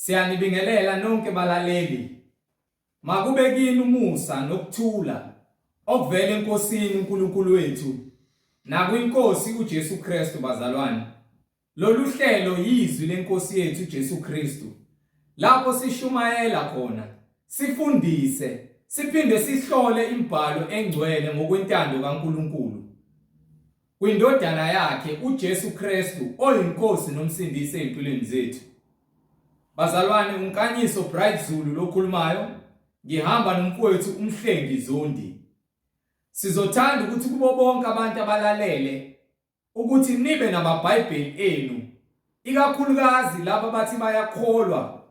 Siyanibingelela nonke balaleli. Makube kini umusa nokuthula okuvela eNkosini uNkulunkulu wethu nakwiNkosi uJesu Kristu bazalwane. Lolu hlelo yizwi leNkosi yethu uJesu Kristu lapho sishumayela khona, sifundise, siphinde sihlole imibhalo engcwele ngokwentando kaNkulunkulu. KwiNdodana yakhe uJesu Kristu oyiNkosi noMsindisi ezimpilweni zethu. Bazalwane uNkanyiso Bright Zulu lokhulumayo, ngihamba nomfowethu uMhlengi Zondi. Sizothanda ukuthi kubo bonke abantu abalalele ukuthi nibe namaBhayibheli enu, ikakhulukazi laba abathi bayakholwa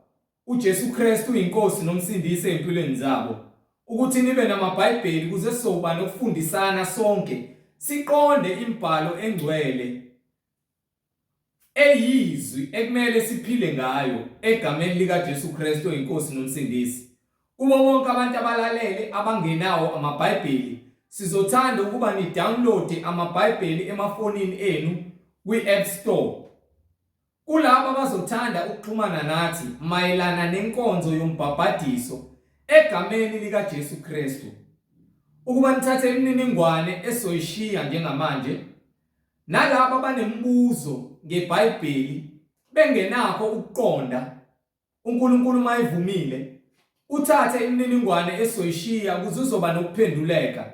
uJesu Kristu uyiNkosi noMsindisi ezimpilweni zabo, ukuthi nibe namaBhayibheli ukuze sizoba nokufundisana sonke siqonde imibhalo engcwele eyizwi ekumele siphile ngayo egameni likaJesu Kristu oyiNkosi noMsindisi. Kubo bonke abantu abalalele abangenawo amaBhayibheli, sizothanda ukuba ni-download amaBhayibheli emafonini enu kwi-App Store. Kulabo abazothanda ukuxhumana nathi mayelana nenkonzo yombhabhadiso egameni likaJesu Kristu, ukuba nithathe imininingwane esoyishiya njengamanje, nalabo abanemibuzo ngeBhayibheli bengenakho ukuqonda, uNkulunkulu uma evumile, uthathe imininingwane esoyishiya ukuze uzoba nokuphenduleka.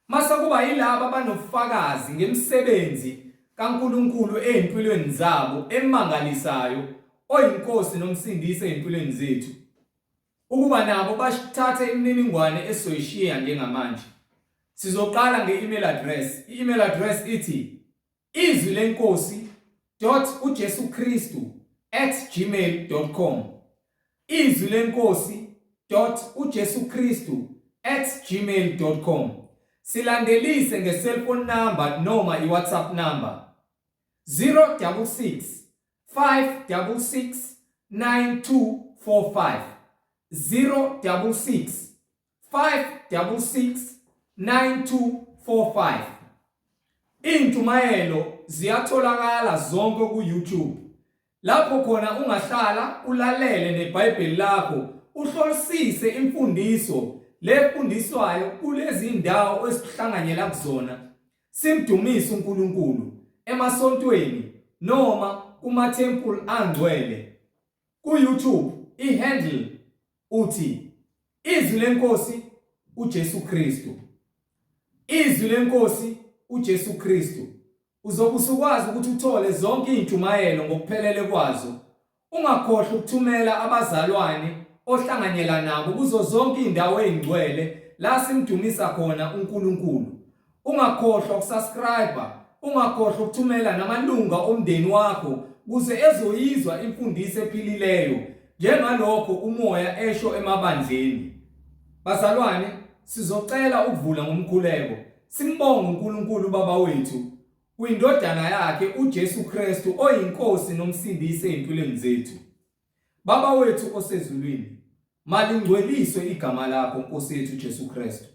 Mase kuba yilaba abanobufakazi ngemisebenzi kaNkulunkulu ezimpilweni zabo emangalisayo oyiNkosi noMsindisi ezimpilweni zethu. Ukuba nabo bathathe imininingwane esizoyishiya njengamanje. Sizoqala nge-email address. I-email address ithi Izwi leNkosi dot uJesu Kristu at gmail dot com. Izwi leNkosi dot uJesu Kristu at gmail dot com. Silandelise nge-cellphone number noma i-WhatsApp number 066 566 9245 066 566 9245. Izintshumayelo ziyatholakala zonke ku-YouTube lapho khona ungahlala ulalele neBhayibheli lakho uhlolisise imfundiso lefundiswayo kulezi ndawo esihlanganyela kuzona simdumise uNkulunkulu emasontweni noma kuma-temple angcwele. Ku-YouTube i-handle uthi Izwi leNkosi uJesu Kristu. Izwi leNkosi uJesu Kristu. Uzobe usukwazi ukuthi uthole zonke izintshumayelo ngokuphelele kwazo. Ungakhohlwa ukuthumela abazalwane ohlanganyela nabo kuzo zonke izindawo ezingcwele la simdumisa khona uNkulunkulu. Ungakhohlwa ukusubscribe, ungakhohlwa ukuthumela namalunga omndeni wakho kuze ezoyizwa imfundiso ephilileyo njengalokho uMoya esho emabandleni. Bazalwane, sizocela ukuvula ngomkhuleko. Simbonge uNkulunkulu uBaba wethu kwiNdodana yakhe uJesu Kristu oyiNkosi noMsindisi ezimpilweni zethu. Baba wethu osezulwini, malingcweliswe igama lakho Nkosi yethu Jesu Kristu.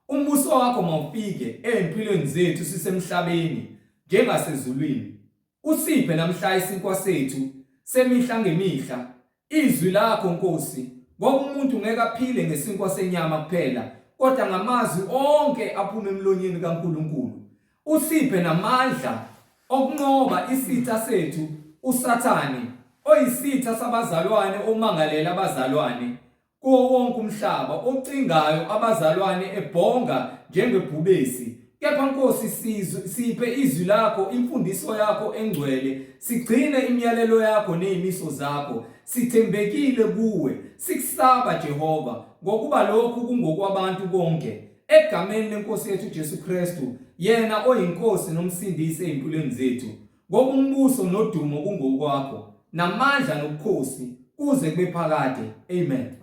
Umbuso wakho mawufike ezimpilweni zethu sisemhlabeni njengasezulwini. Usiphe namhla isinkwa sethu semihla ngemihla, izwi lakho Nkosi, ngoba umuntu ngeke aphile ngesinkwa senyama kuphela, kodwa ngamazwi onke aphuma emlonyeni kaNkulunkulu. Usiphe namandla okunqoba isitha sethu uSathane, oyisitha sabazalwane omangalela abazalwane kuwo wonke umhlaba, ocingayo abazalwane ebhonga njengebhubesi. Kepha Nkosi sizwe, siphe izwi lakho, imfundiso yakho engcwele, sigcine imiyalelo yakho nezimiso zakho, sithembekile kuwe, sikusaba Jehova, ngokuba lokhu kungokwabantu bonke. Egameni leNkosi yethu uJesu Kristu, yena oyiNkosi noMsindisi ezimpilweni zethu, ngoba umbuso nodumo kungokwakho, namandla nobukhosi kuze kube phakade. Amen.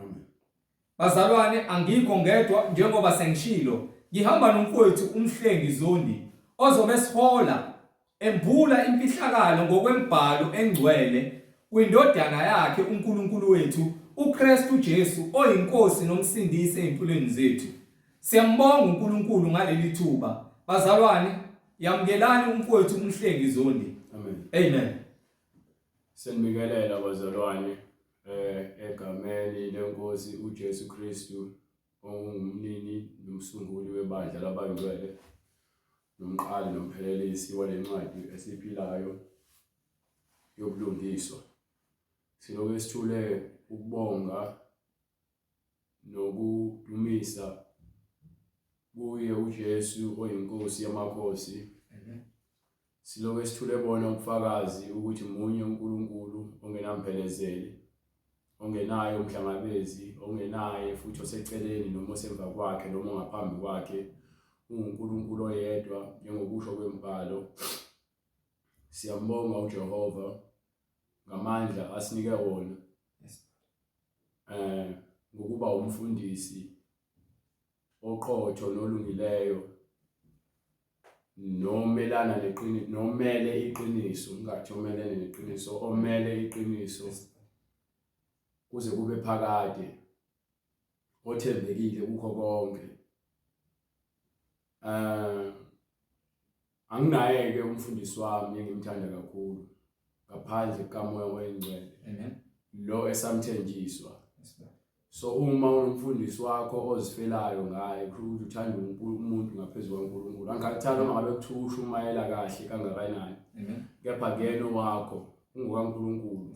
Bazalwane, angikho ngedwa njengoba sengishilo, ngihamba nomfowethu uMhlengi Zondi ozobe esihola embula imfihlakalo ngokwembhalo engcwele kwiNdodana yakhe uNkulunkulu wethu uKristu Jesu oyiNkosi noMsindisi ezimpilweni zethu. Siyambonga uNkulunkulu ngaleli thuba. Bazalwane, yamukelani umfowethu uMhlengi Zondi. Amen. Amen. Siyanibingelela bazalwane. Egameni leNkosi uJesu Kristu ongumnini nomsunguli webandla labangcwele nomqali nomphelelisi walencwadi esiphilayo yobulungiswa. Siloke sithule ukubonga nokudumisa kuye uJesu oyiNkosi yamakhosi. Siloke sithule bona ubufakazi ukuthi munye uNkulunkulu ongenamphelezeli, ongenaye umhlangabezi, ongenaye futhi oseceleni noma osemva kwakhe noma ongaphambi kwakhe. UnguNkulunkulu oyedwa njengokusho kwemibhalo. Siyambonga uJehova ngamandla asinike wona ngokuba umfundisi oqotho nolungileyo nomelana neqiniso nomele iqiniso ngingathi omelene neqiniso omele iqiniso kuze kube phakade othembekile kukho konke. Anginaye ke umfundisi wami engimthanda kakhulu ngaphandle kukaMoya oyiNgcwele. Amen. Lo esamthenjiswa. So uma unomfundisi wakho ozifelayo ngaye kusho ukuthi uthanda umuntu ngaphezu kwaNkulunkulu. Angikhathali noma ngabe kuthiwa ushumayela kahle kangakanani. Amen. Kepha kuyena owakho ungokaNkulunkulu.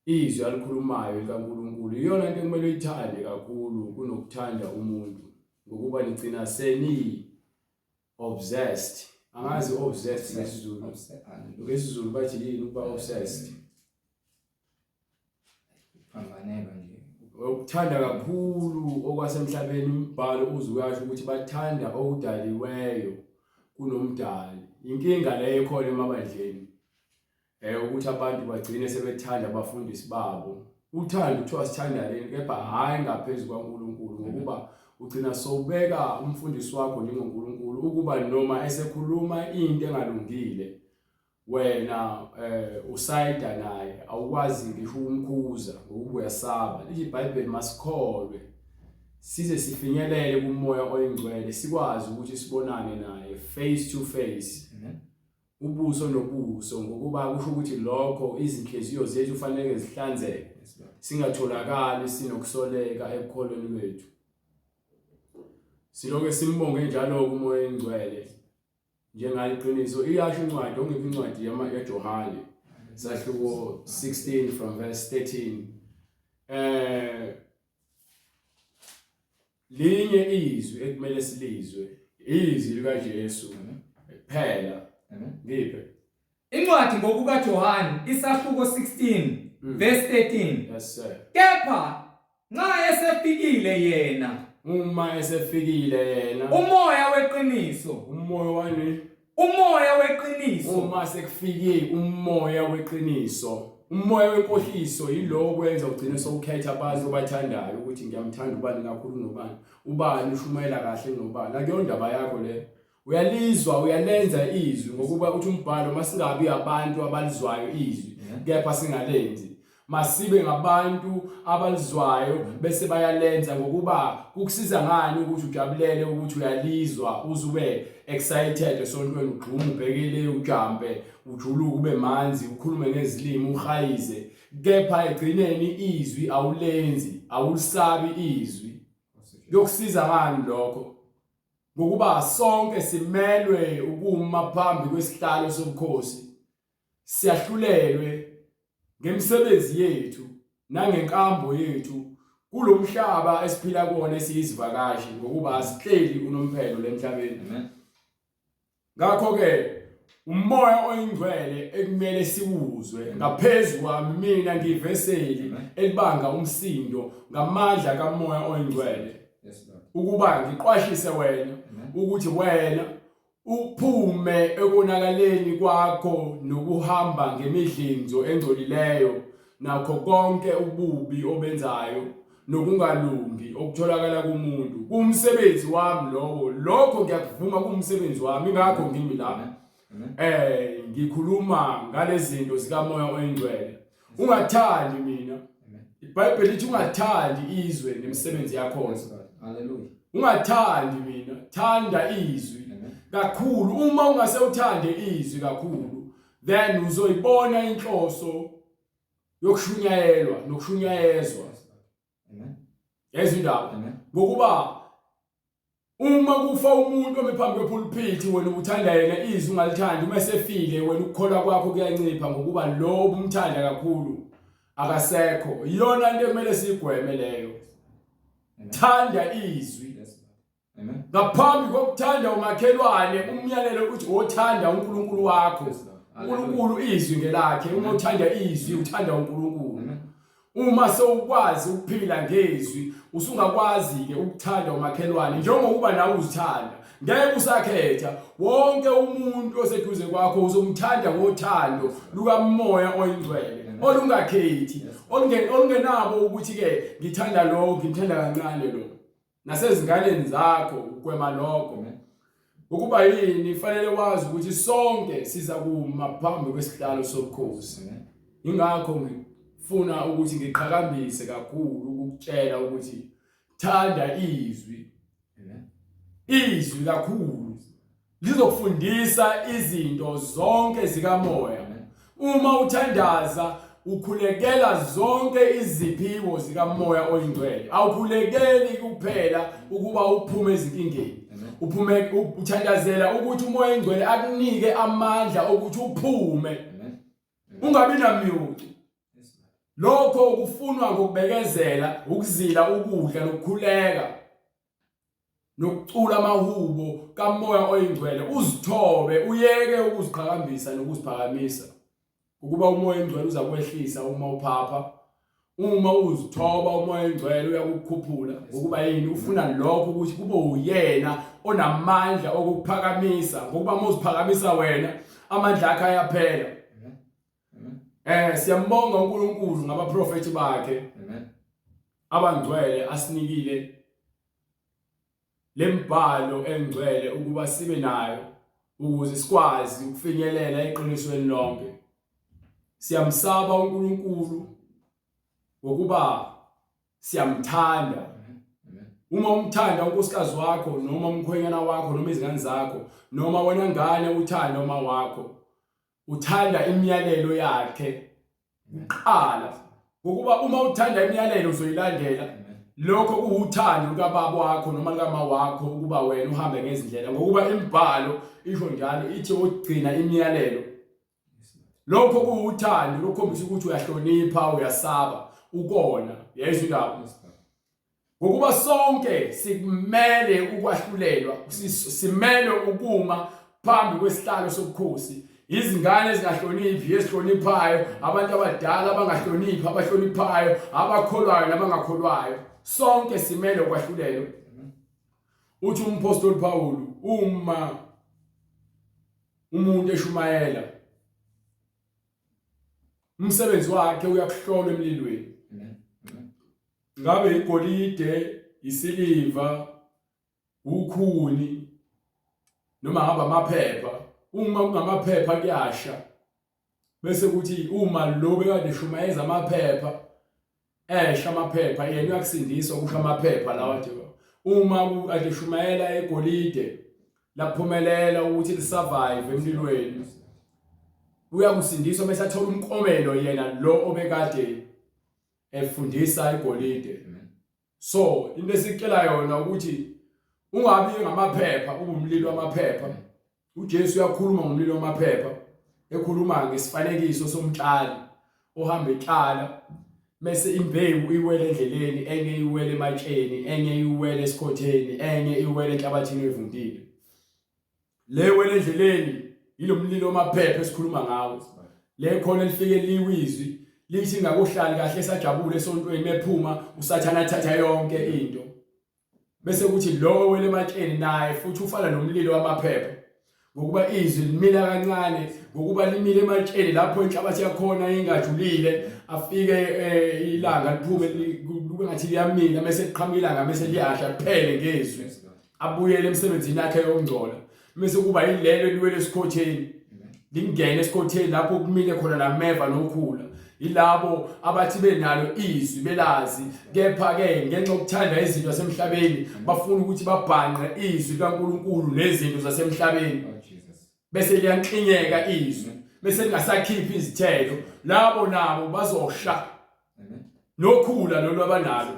Izwi alikhulumayo likaNkulunkulu iyona into ekumele uyithande kakhulu kunokuthanda umuntu ngokuba nigcina seni obsessed. Angazi obsessed ngesiZulu. NgesiZulu bathi yini ukuba obsessed? Phambanelwa nje. Ukuthanda kakhulu okwasemhlabeni umbhalo uze uyasho ukuthi bathanda okudaliweyo kunomdali. Inkinga leyo ekhona emabandleni. Ukuthi abantu bagcine sebethanda abafundisi babo. Uthando kuthiwa sithandaneni kepha hhayi ngaphezu kwaNkulunkulu ngokuba ugcina sowubeka umfundisi wakho njengoNkulunkulu ukuba noma esekhuluma into engalungile wena usayida naye awukwazi ngisho ukumkhuza ngokuba uyasaba. Lithi iBhayibheli masikholwe size sifinyelele kuMoya oyiNgcwele sikwazi ukuthi sibonane naye face to face. Amen. Ubuso nobuso ngokuba kusho ukuthi lokho izinhliziyo zethu kufanele zihlanzeke singatholakali sinokusoleka ekukholweni kwethu. Siloke simbonge njalo kuMoya oyiNgcwele njengalo iqiniso. Iyasho incwadi ongiphi incwadi yaJohane sahluko 16 from verse 13. Linye izwi ekumele silizwe, izwi likaJesu kuphela. Ngiphe. Incwadi ngokukaJohane isahluko 16 verse 13. Yes sir. Kepha nxa esefikile yena, uma esefikile yena, umoya weqiniso, umoya wani? Umoya weqiniso. Uma sekufike umoya weqiniso, umoya wenkohliso yilowo kwenza ugcine sowukhetha abantu obathandayo ukuthi ngiyamthanda ubani kakhulu nobani, ubani ushumayela kahle nobani. Akuyona indaba yakho le. Uyalizwa, uyalenza izwi ngokuba uthi umbhalo masingabi abantu abalizwayo izwi kepha singalenzi. Masibe ngabantu abalizwayo bese bayalenza ngokuba kukusiza ngani ukuthi ujabulele ukuthi uyalizwa uze ube excited esontweni ugxume ubhekele ujampe ujuluke ube manzi ukhulume ngezilimi uhayize kepha egcineni izwi awulenzi awulisabi izwi. Kuyokusiza ngani lokho? Ngokuba sonke simelwe ukuma phambi kwesihlalo sobukhosi siyahlulelwe ngemisebenzi yethu nangenkambo yethu kulomhlaba esiphila kuwona esiyizivakashi ngokuba asihleli unomphelo lemhlabeni. Amen. Ngakho ke umoya oyingcwele ekumele siwuzwe ngaphezu kwami mina ngiveseli elibanga umsindo ngamandla kamoya oyingcwele. Yes Lord. Ukuba ngiqwashise wena ukuthi wena uphume ekonakaleni kwakho nokuhamba ngemidlinzo engcolileyo nakho konke ububi obenzayo nokungalungi okutholakala kumuntu. Kuwumsebenzi wami lowo, lokho ngiyakuvuma kuwumsebenzi wami, ingakho ngimi la. Ngikhuluma ngalezinto zikaMoya oyiNgcwele. Ungathandi mina. IBhayibheli lithi ungathandi izwe nemisebenzi yakhona. Hallelujah. Ungathandi mina, thanda izwi kakhulu. Uma ungase uthande izwi kakhulu, then uzoyibona inhloso yokushunyayelwa nokushunyayezwa. Yezwa indaba? Ngokuba uma kufa umuntu omi phambi kwepulpiti wena ubuthanda yena izwi ungalithandi uma esefile wena ukukholwa kwakho kuyancipha ngokuba lo obumthanda kakhulu akasekho. Iyona into ekumele siyigweme leyo. Thanda izwi. Ngaphambi kokuthanda umakhelwane umyalelo uthi wothanda uNkulunkulu wakho. uNkulunkulu izwi ngelakhe uma uthanda izwi uthanda uNkulunkulu. Uma sewukwazi ukuphila ngezwi usungakwazi ke ukuthanda umakhelwane njengokuba nawe uzithanda. Ngeke usakhetha wonke umuntu oseduze kwakho uzomthanda ngothando lukaMoya oyiNgcwele olungakhethi olungenabo ukuthi ke ngithanda lo ngimthanda kancane lo. Nasezinganeni zakho ugwema lokho. Ukuba yini fanele wazi ukuthi sonke siza kuma phambi kwesihlalo sobukhosi. Ingakho ngifuna ukuthi ngiqhakambise kakhulu ukukutshela ukuthi thanda izwi. Izwi kakhulu. Lizokufundisa izinto zonke zikamoya. Uma uthandaza ukhulekela zonke iziphiwo zikaMoya oyiNgcwele. Awukhulekeli kuphela ukuba uphume ezinkingeni. Uphume uthandazela ukuthi uMoya oyiNgcwele akunike amandla okuthi uphume. Ungabi namyucu. Lokho kufunwa ngokubekezela, ukuzila ukudla nokukhuleka. Nokucula amahubo kaMoya oyiNgcwele, uzithobe, uyeke ukuziqhakambisa nokuziphakamisa. Ukuba uMoya oyiNgcwele uza kwehlisa uma uphapha. Uma uzithoba uMoya oyiNgcwele uyakukhuphula. Ngokuba yini? Ufuna lokho ukuthi kube uyena onamandla okukuphakamisa. Ngokuba uma uziphakamisa wena, amandla akhe ayaphela. Siyambonga uNkulunkulu ngabaprofethi bakhe. Abangcwele asinikile lembhalo engcwele ukuba sibe nayo ukuze sikwazi ukufinyelela eqinisweni lonke. Siyamsaba uNkulunkulu ngokuba siyamthanda. Uma umthanda unkosikazi wakho noma umkhwenyana wakho noma izingane zakho noma wena ngane uthanda uma wakho uthanda imiyalelo yakhe kuqala ngokuba uma uthanda imiyalelo uzoyilandela. Lokho kuwuthando lukababa wakho noma lukama wakho ukuba wena uhambe ngezindlela ngokuba imibhalo isho njalo ithi ogcina imiyalelo. Lokho kuwuthando lokukhombisa ukuthi uyahlonipha uyasaba ukona. Yayizwa indaba? Ngokuba sonke sikumele ukwahlulelwa, simele ukuma phambi kwesihlalo sobukhosi. Izingane ezingahloniphi, ezihloniphayo, abantu abadala abangahloniphi, abahloniphayo, abakholwayo nabangakholwayo. Sonke simele ukwahlulelwa. Uthi umphostoli Paul uma umuntu eshumayela umsebenzi wakhe uyakuhlolwa emlilweni. Ngabe igolide, isiliva, ukhuni noma ngabe amaphepha. Uma kungamaphepha kuyasha. Bese kuthi uma lo bekade shumayeza amaphepha esha amaphepha yena uyakusindiswa kusho amaphepha lawa nje. Uma kade shumayela egolide laphumelela ukuthi lisurvive emlilweni uyakusindiswa bese athola umklomelo yena lo obekade efundisa igolide. So into esicela yona ukuthi ungabi ngamaphepha ubumlilo wamaphepha. uJesu uyakhuluma ngomlilo wamaphepha ekhuluma ngesifanekiso somtshali ohamba etshala mese imbewu iwele endleleni enye iwele ematsheni enye iwele esikhotheni enye iwele enhlabathini evundile. Le wele endleleni yilomlilo wamaphepha esikhuluma ngawo. Le khona elifike liwizwi lithi ngakuhlali kahle esajabule esontweni mephuma usathana athatha yonke into. Bese kuthi lo wele ematsheni naye futhi ufana nomlilo wamaphepha ngokuba izwi limila kancane ngokuba limile ematsheni lapho inhlabathi yakhona ingajulile afike eh, ilanga liphume kube ngathi liyamila mese liqhamuka ilanga mese liyasha kuphele ngezwi abuyele emsebenzini yakhe yokungcola mese kuba yilelo eliwele esikhotheni lingene esikhotheni lapho kumile khona nameva nokhula. Yilabo abathi benalo izwi belazi kepha ke ngenxa yokuthanda izinto zasemhlabeni bafuna ukuthi babhanqe izwi likaNkulunkulu nezinto zasemhlabeni. Oh, Bese liyanklinyeka izwi. bese lingasakhiphi izithelo labo nabo bazosha nokhula lolu abanalo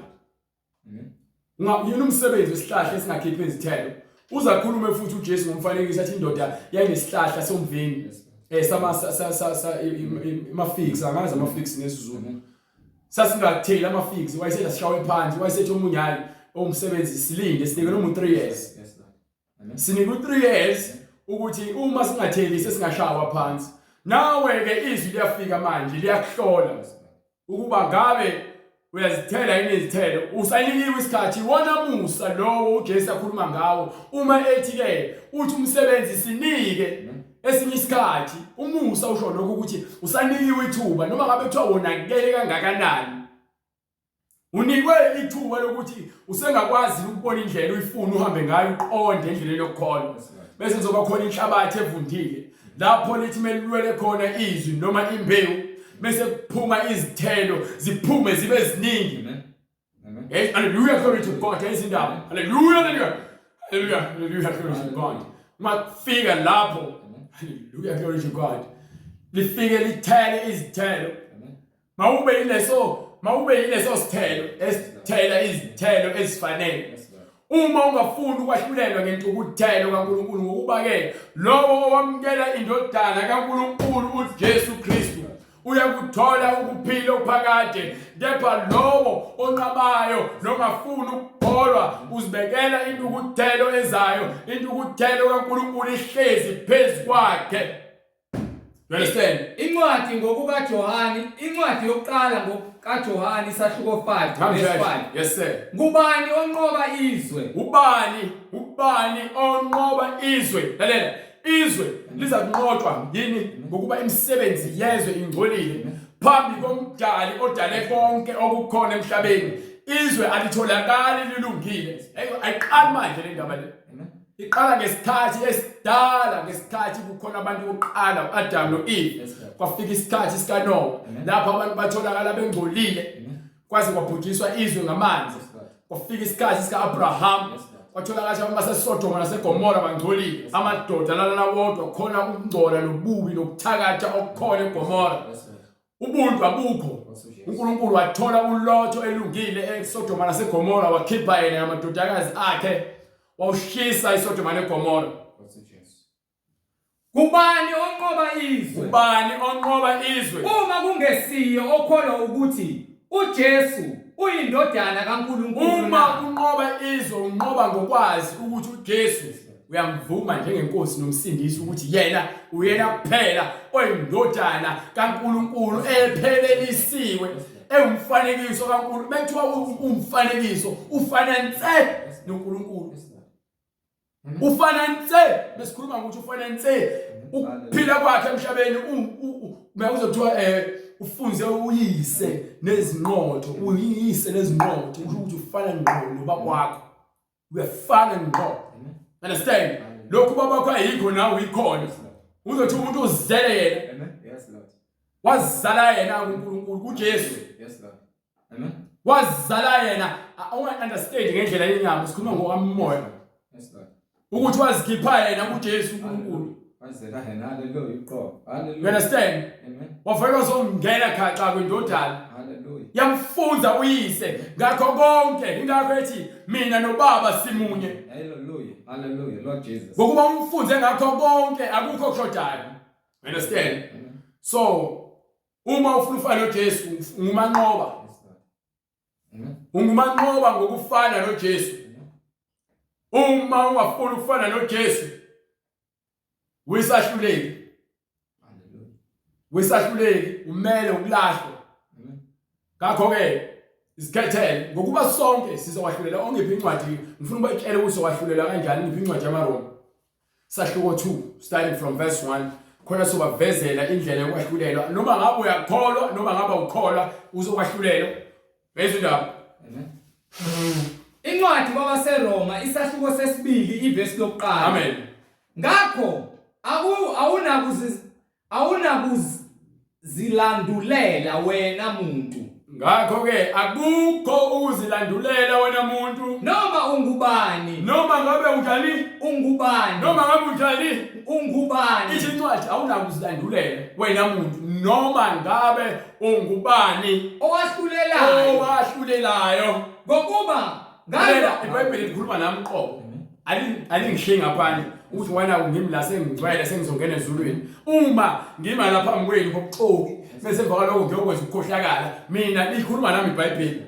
yini umsebenzi wesihlahla esingakhiphi izithelo uzakhulume futhi uJesu ngomfanekiso athi indoda yayinesihlahla somvini eh sama sa sa ama-figs angazi ama-figs ngesiZulu sasingatheli ama-figs wayesethi asishawe phansi wayesethi omunye hayi owumsebenzi silinde sinike noma u-3 years sinike u-3 years ukuthi uma singatheli sesingashawa phansi nawe-ke izwi liyafika manje liyakuhlola ukuba ngabe uyazithela yini izithelo usanikiwe isikhathi iwona musa lowo uJesu akhuluma ngawo uma ethi ke uthi umsebenzi sinike esinye isikhathi umusa usho lokho ukuthi usanikiwe ithuba noma ngabe kuthiwa wonakele kangakanani unikwe ithuba lokuthi usengakwazi ukubona indlela uyifuna uhambe ngayo uqonde endleleni yokukholwa bese kuzoba khona inhlabathi evundile lapho lithi melilwele khona izwi noma imbewu bese kuphuma izithelo ziphume zibe ziningi Hey, hallelujah, glory to God. Izindaba. Hallelujah, hallelujah. Hallelujah, hallelujah, glory to God. Makufika lapho. Hallelujah, glory to God. Lifike lithele izithelo. Mawube yileso, mawube yileso sithelo esithela izithelo ezifanele. Uma ungafuni ukwahlulelwa ngentukuthelo kaNkulunkulu ngokuba ke lowo owamukela indodana kaNkulunkulu uJesu Kristu uyakuthola ukuphila okuphakade kepha lowo onqabayo nongafuni ukukholwa uzibekela intukuthelo ezayo intukuthelo kaNkulunkulu ihlezi phezu kwakhe You understand? Incwadi ngokukaJohani, incwadi yokuqala ngokukaJohani isahluko 5 verse 5. Yes sir. Ngubani onqoba izwe? Ubani? Ubani onqoba izwe? Lalela, izwe liza kunqotshwa yini? Ngokuba imisebenzi yezwe ingcolile phambi komdali odale konke okukhona emhlabeni. Izwe alitholakali lilungile. Ayiqali manje le ndaba le. Iqala ngesikhathi esidala ngesikhathi kukhona abantu bokuqala uAdam noEve kwafika isikhathi sikaNowa lapho abantu batholakala bengcolile kwaze kwabhujiswa izwe ngamanzi kwafika isikhathi sika-Abraham kwatholakala abantu baseSodoma naseGomora bangcolile amadoda lalana wodwa khona ukungcola nobubi nokuthakatha okukhona eGomora Ubuntu abukho. uNkulunkulu wathola uLotho elungile eSodoma naseGomora wakhipha yena namadodakazi akhe wawushisa iSodoma neGomora. Kubani onqoba izwe? Ubani onqoba izwe? Uma kungesiye okholwa ukuthi uJesu uyindodana kaNkulunkulu. Uma unqoba izwe unqoba ngokwazi ukuthi uJesu uyamvuma njengenkosi nomsindisi ukuthi yena uyena kuphela oyindodana kaNkulunkulu ephelelisiwe ewumfanekiso kaNkulunkulu bekuthiwa umfanekiso ufana nse noNkulunkulu ufana nse besikhuluma ngokuthi ufana nse ukuphila kwakhe emhlabeni uzothiwa eh ufunze uyise nezinqotho uyise nezinqotho usho ukuthi ufana ngqo nobaba wakho uyafana ngqo understand lokhu baba wakho ayikho nawe uyikhona uzothi umuntu uzele yena yes lord wazala yena kuNkulunkulu kuJesu yes lord amen wazala yena unga understand ngendlela yenyama sikhuluma ngokamoya yes lord ukuthi wazikhipha yena kuJesu uNkulunkulu wazela yena haleluya uqobo haleluya you understand amen wavela wazongena khaxa kwindodana haleluya yamfunza uyise ngakho konke ingakho ethi mina nobaba simunye haleluya haleluya lord jesus ngokuba umfunze ngakho konke akukho okushodayo you understand so uma ufuna ufana noJesu ungumanqoba ungumanqoba ngokufana noJesu uma ungafuni ukufana noJesu Wisahluleki. Wisahluleki umele ukulahlwa. Ngakho ke isikhethele ngokuba sonke sizokwahlulela ongiphi incwadi ngifuna ukubatshela ukuthi sokwahlulela kanjani ngiphi incwadi yamaRoma. Sahluko 2 starting from verse 1 khona sobavezela indlela yokwahlulelwa noma ngabe uyakholwa noma ngabe awukholwa uzokwahlulelwa. Beza indaba. Incwadi kwabaseRoma isahluko sesibili ivesi lokuqala. Amen. Ngakho aku awunakuzi awunakuzilandulela wena muntu. Ngakho-ke akukho ukuzilandulela wena muntu. Noma ungubani. Noma ngabe unjani? Ungubani. Noma ngabe unjani? Ungubani. Ithi incwadi awunakuzilandulela wena muntu noma ngabe ungubani owahlulelayo. Owahlulelayo. Ngokuba ngalo iBhayibheli likhuluma nami qobo. Alingishiyi ngaphandle ukuthi wena ngimi la sengingcwele sengizongena ezulwini. Uma ngima lapha phambi kwenu ngobuxoki bese emva kwalokho ngiyokwenza ukukhohlakala mina likhuluma nami iBhayibheli.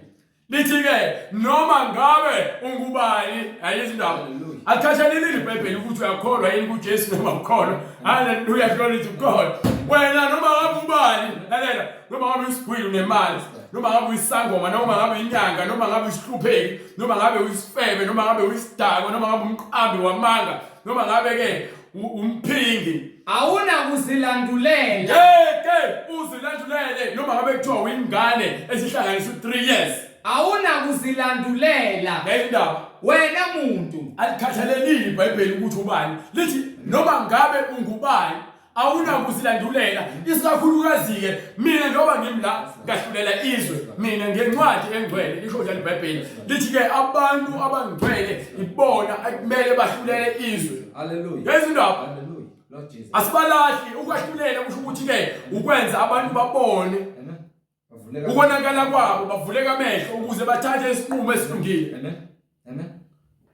Lithi-ke noma ngabe ungubani ayizi indaba. Akukhathalelile iBhayibheli ukuthi uyakholwa yini kuJesu noma ukholwa. Haleluya glory to God. Wena noma ngabe ubani lalela noma ngabe uyisigwili unemali noma ngabe uyisangoma noma ngabe inyanga noma ngabe uyisihlupheki noma ngabe uyisifebe noma ngabe uyisidakwa noma ngabe umqambi wamanga noma ngabe ke umphingi awunakuzilandulela ngeke uzilandulele noma ngabe kuthiwa uyingane esihlanganisa u-3 years awunakuzilandulela le ndaba wena muntu alikhathalelile ibhayibheli ukuthi ubani lithi noma ngabe ungubani awunakuzilandulela isikakhulukazi-ke mina njengoba ngimi la ngahlulela izwe mina ngencwadi engcwele lisho njalo ibhayibheli lithi-ke abantu abangcwele ibona ekumele bahlulele izwe Haleluya. Ngezindaba. Asibalahli ukwahlulela kusho ukuthi-ke ukwenza abantu babone ukonakala kwabo bavuleka amehlo ukuze bathathe isinqumo esilungile. Amen. Amen.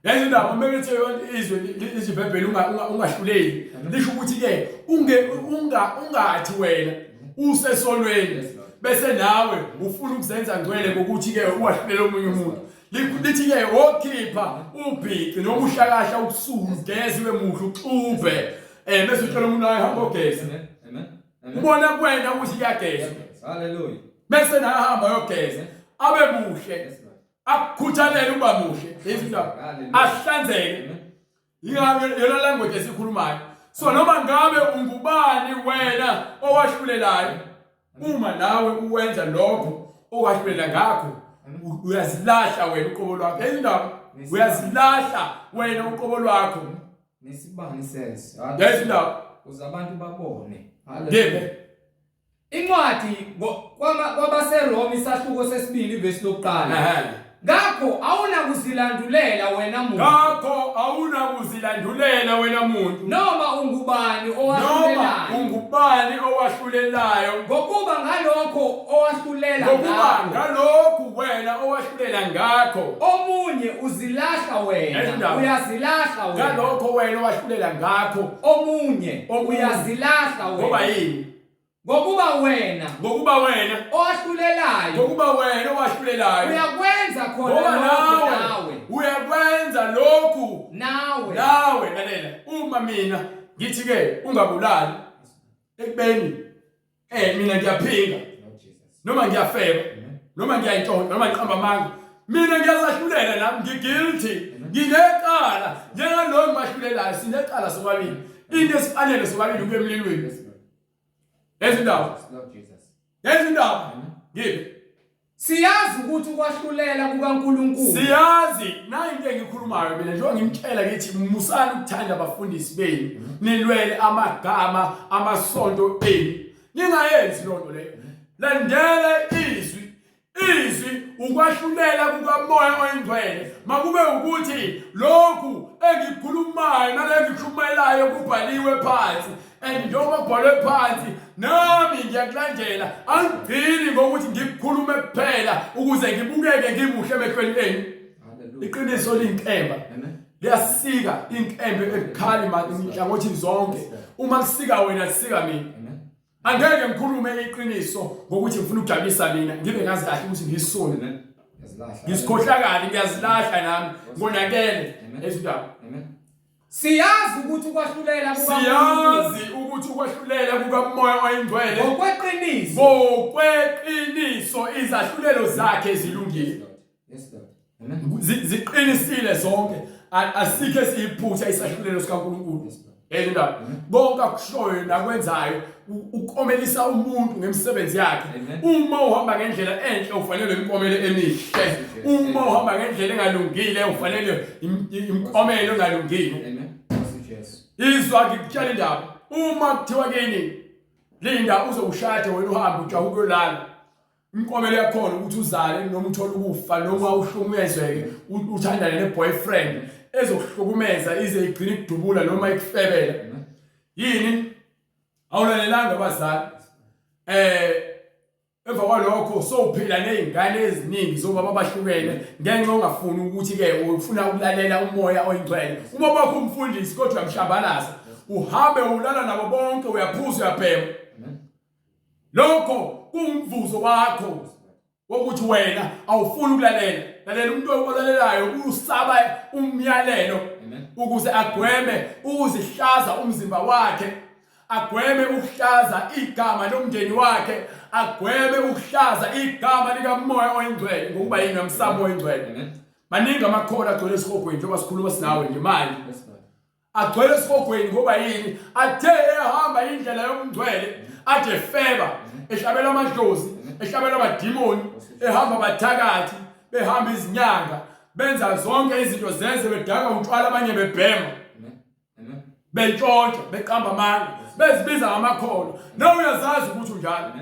Yazi indaba uma bethi yonke izwe lithi iBhayibheli ungahluleli lisho ukuthi ke unge unga ungathi wena usesonweni bese nawe ufuna ukuzenza ngcwele ngokuthi ke uwahlulele omunye umuntu lithi ke wokhipha ubhici noma uhlakahla ubusuku ugeze ube muhle uxubhe eh bese utshela umuntu hayi hamba ogeza Amen. ubona kuwena ukuthi kuyageza Hallelujah. bese naye ahamba ayogeza abe muhle akukhuthalele ukuba muhle izindaba ahlanzeke yingakho yona language esikhulumayo so noma ngabe ungubani wena owahlulelayo uma nawe uwenza lokho owahlulela ngakho uyazilahla wena uqobo lwakho izindaba uyazilahla wena uqobo lwakho Nesibani says. Ngezindaba ukuze abantu babone. Ngeke Incwadi kwabaseRoma isahluko sesibili ivesi lokuqala. Ngakho awunakuzilandulela wena muntu. Ngakho awunakuzilandulela wena muntu. Noma ungubani owahlulelayo. Noma ungubani owahlulelayo. Ngokuba ngalokho owahlulela Ngokuba ngalokhu wena owahlulela ngakho. Omunye uzilahla wena. Uyazilahla wena. Ngalokho wena owahlulela ngakho. Omunye uyazilahla wena. Ngoba yini? Ngokuba wena ngokuba wena owahlulelayo ngokuba wena owahlulelayo uyakwenza khona ngoba lokho nawe nawe uyakwenza lokhu nawe nawe lalela uma mina ngithi ke ungabulali ekubeni eh mina ngiyaphinga noma ngiyafeba noma ngiyayintshontsha noma ngiqamba amanga mina ngiyazahlulela nami ngiguilty nginecala njengaloyo ngibahlulelayo sinecala sobabili into esifanele sobabili ukuya emlilweni lezi ndaba lezi ndaba ngiphi Siyazi ukuthi ukwahlulela kukaNkulunkulu. Siyazi nayi into engikhulumayo mina njengoba ngimtshela ngithi musani ukuthanda abafundisi benu nilwele amagama amasonto enu ningayenzi loo nto leyo landela izwi izwi ukwahlulela kukamoya oyingcwele makube ukuthi lokhu engikukhulumayo nalengikukhulumayo kubhaliwe phansi and njengoba kubhalwe phansi nami ngiyakulandela angigcini ngokuthi ngikukhulume kuphela ukuze ngibukeke ngimuhle emehlweni enu iqiniso liyinkemba liyasika inkembe ebukhali inhlangothi zonke uma kusika wena kusika mina angeke ngikhulume iqiniso ngokuthi ngifuna ukujabulisa mina ngibe ngazi kahle ukuthi ngiyisoni ngisikhohlakali ngiyazilahla nami ngonakele ezindaba Siyazi ukuthi ukwahlulela kukaNkulunkulu Siyazi ukuthi ukwahlulela kukaMoya oyiNgcwele ngokweqiniso ngokweqiniso izahlulelo zakhe zilungile. Yes Lord. Amen. Ziqinisile zonke. Asikho esiyiphutha isahlulelo sikaNkulunkulu. Yes Lord. Yezwa indaba. Konke akushoyo nakwenzayo ukomelisa umuntu ngemisebenzi yakhe. Uma uhamba ngendlela enhle ufanele imikomelo emihle. Uma uhamba ngendlela engalungile ufanele imikomelo engalungile. Amen. Izwa ngikutshela indaba. Uma kuthiwa kini linda uze ushade wena uhambe ujahe ukuyolala. Inkomelo yakhona ukuthi uzale noma uthole ukufa noma uhlukumezeke uthandane ne-boyfriend ezokuhlukumeza ize igcine ikudubula noma ikufebela. Yini? Awulalelanga abazali. Eh emva kwalokho sowuphila nezingane eziningi zobaba abahlukene ngenxa ongafuni ukuthi ke ufuna ukulalela umoya oyingcwele. Uma bakho umfundisi kodwa uyamhlambalaza. Uhambe ulala nabo bonke uyaphuza uyabhema. Lokho kuwumvuzo wakho wokuthi wena awufuni ukulalela. Lalela umuntu olalelayo usaba umyalelo ukuze agweme ukuzihlaza umzimba wakhe, agweme ukuhlaza igama lomndeni wakhe, agweme ukuhlaza igama likaMoya oyiNgcwele ngokuba yini uyamsaba oyingcwele. Maningi amakhola agcwele esihogweni njengoba sikhuluma sinawe nje manje. Agcwele esihogweni ngoba yini? Athe ehamba indlela yobungcwele, ade efeba, ehlabela amadlozi, ehlabela amadimoni, ehamba abathakathi, behamba izinyanga, benza zonke izinto zenze bedaka utshwala abanye bebhema. Bentshontsha, beqamba amanga, bezibiza ngamakholwa. Nawe uyazazi ukuthi unjalo.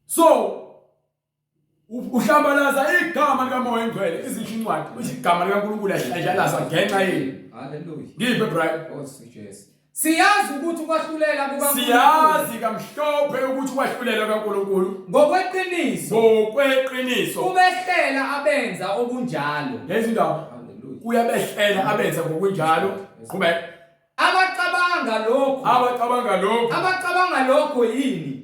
So Uhlambalaza igama likaMoya oNgcwele, izisho incwadi, uthi igama likaNkulunkulu yahlanjalazwa ngenxa yenu. Haleluya. Ngiphe Brian. Nkosi Jesu. Siyazi ukuthi ukwahlulela kukaNkulunkulu. Siyazi kamhlophe ukuthi ukwahlulela kukaNkulunkulu ngokweqiniso ngokweqiniso kubehlela abenza okunjalo. Lezi ndawo Haleluya. kuyabehlela abenza ngokunjalo. Qhubeka. Abacabanga lokho. Abacabanga lokho. Abacabanga lokho yini?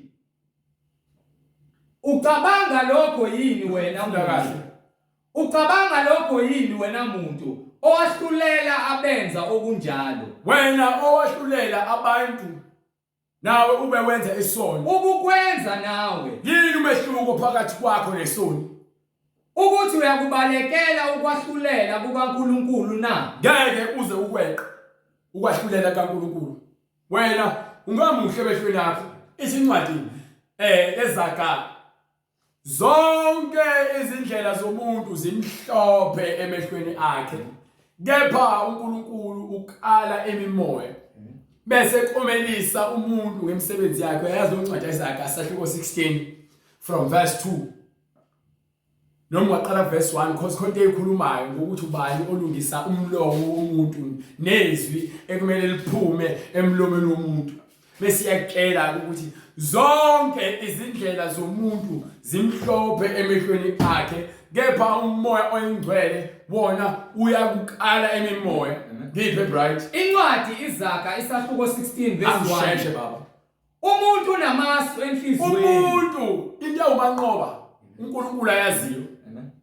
Ucabanga lokho yini wena Funda kahle. muntu? Ucabanga lokho yini wena muntu owahlulela abenza okunjalo? Wena owahlulela abantu nawe ube wenza isono. Ubukwenza nawe. Yini umehluko phakathi kwakho nesoni? Ukuthi uyakubalekela ukwahlulela kukaNkulunkulu na? Ngeke uze ukweqe ukwahlulela kaNkulunkulu. Wena ungamuhle emehlweni akho. Ithi incwadi eh ezaga zonke izindlela zomuntu zimhlophe emehlweni akhe kepha uNkulunkulu ukala imimoya bese komelisa umuntu ngemisebenzi yakhe uyayazi incwadi ezaga sahluko 16 from verse 2 noma ungaqala verse 1 because khona into eyikhulumayo ngokuthi ubani olungisa umlomo womuntu nezwi ekumele liphume emlomeni womuntu bese iyakutshela ukuthi zonke izindlela zomuntu zimhlophe emehlweni akhe kepha umoya oyingcwele wona uyakukala imimoya ngiphe bright Incwadi iZaga isahluko 16 verse 1. Angisheshe baba Umuntu unamasu enhliziyweni. Umuntu into ewumanqoba uNkulunkulu ayaziyo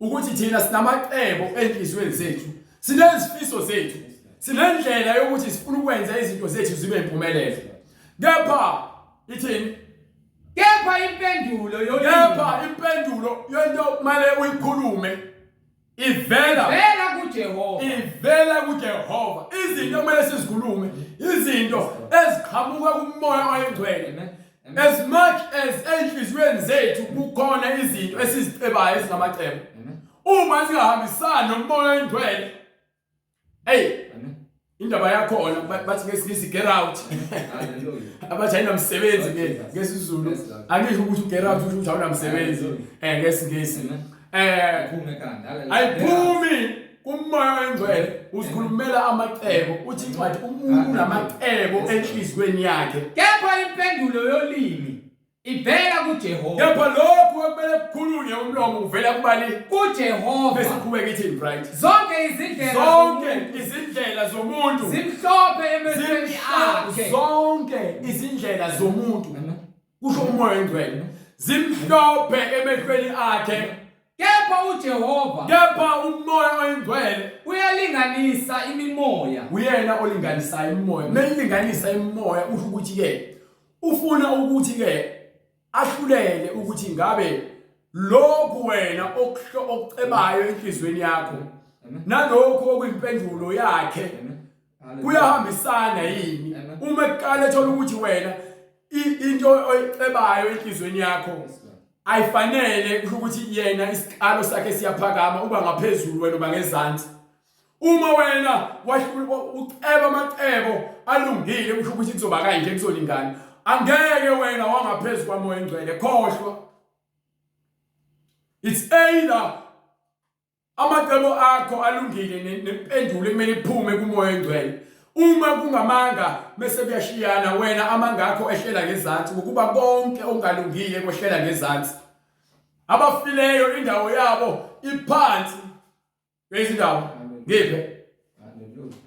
ukuthi thina sinamacebo enhliziyweni zethu, sinezifiso zethu, sinendlela yokuthi sifuna ukwenza izinto zethu zibe impumelelo. Kepha ithini? Kepha impendulo yolimi. Kepha impendulo yento kumele uyikhulume ivela vela kuJehova ivela kuJehova izinto kumele sizikhulume izinto eziqhamuka kumoya oyingcwele as much as enhliziyweni zethu kukhona izinto esizicebayo ezingamacebo uma zingahambisani nomoya oyingcwele hey indaba yakhona bathi ngesingisi get out abathi ayinamsebenzi ngesizulu angisho ukuthi get out usho ukuthi awunamsebenzi eh ngesingisi eh ayiphumi kumoya oyingcwele uzikhulumela amacebo uthi incwadi umuntu unamacebo enhliziyweni yakhe kepha impendulo yolimi Ivela kuJehova. Kepha lokhu okumele kukhulunywe umlomo kuvela kubani? KuJehova. Bese qhubeka ithini right? Zonke izindlela zonke izindlela zomuntu zimhlophe emehlweni akhe. Zonke izindlela zomuntu kusho umoya oyingcwele zimhlophe emehlweni akhe. Kepha uJehova kepha umoya oyingcwele uyalinganisa imimoya. Uyena olinganisayo imimoya. Melinganisa imimoya usho ukuthi ke Ufuna ukuthi ke ahlulele ukuthi ngabe lokhu wena okucebayo enhlizweni yakho nalokhu okuyimpendulo yakhe kuyahambisana yini uma kuqala ethola ukuthi wena into oyicebayo enhlizweni yakho ayifanele kusho ukuthi yena isikalo sakhe siyaphakama uba ngaphezulu wena uba ngezansi Uma wena uceba amacebo alungile kusho ukuthi kuzoba kanje kuzolingana. Angeke wena wangaphezu kwamoya engcwele khohlwa. It's either amacebo akho alungile nempendulo ekumele iphume kumoya engcwele. Uma kungamanga bese kuyashiyana wena amanga akho ehlela ngezansi ngokuba konke okungalungile kwehlela ngezansi. Abafileyo indawo yabo iphansi. Kwezindawo ngiphe. Hallelujah.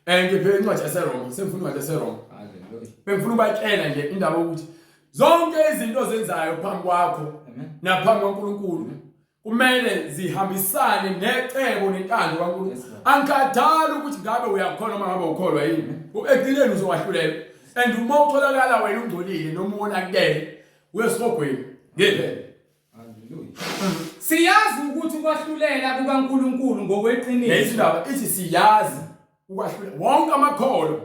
Eh ngiphe incwadi yaseRoma, sengifuna incwadi yaseRoma. Hallelujah. Bengifuna ubatshela nje indaba ukuthi zonke izinto ozenzayo phambi kwakho naphambi kwaNkulunkulu kumele zihambisane necebo nentando kaNkulunkulu. Angikhathali ukuthi ngabe uyakholwa noma ngabe ukholwa yini. Ekugcineni uzowahlulelwa. And uma utholakala wena ungcolile noma uwonakele uyesihogweni. Ngiphe. Haleluya. Siyazi ukuthi ukwahlulela kukaNkulunkulu ngokweqiniso. Lezi ndaba ithi siyazi ukwahlulela wonke amakholwa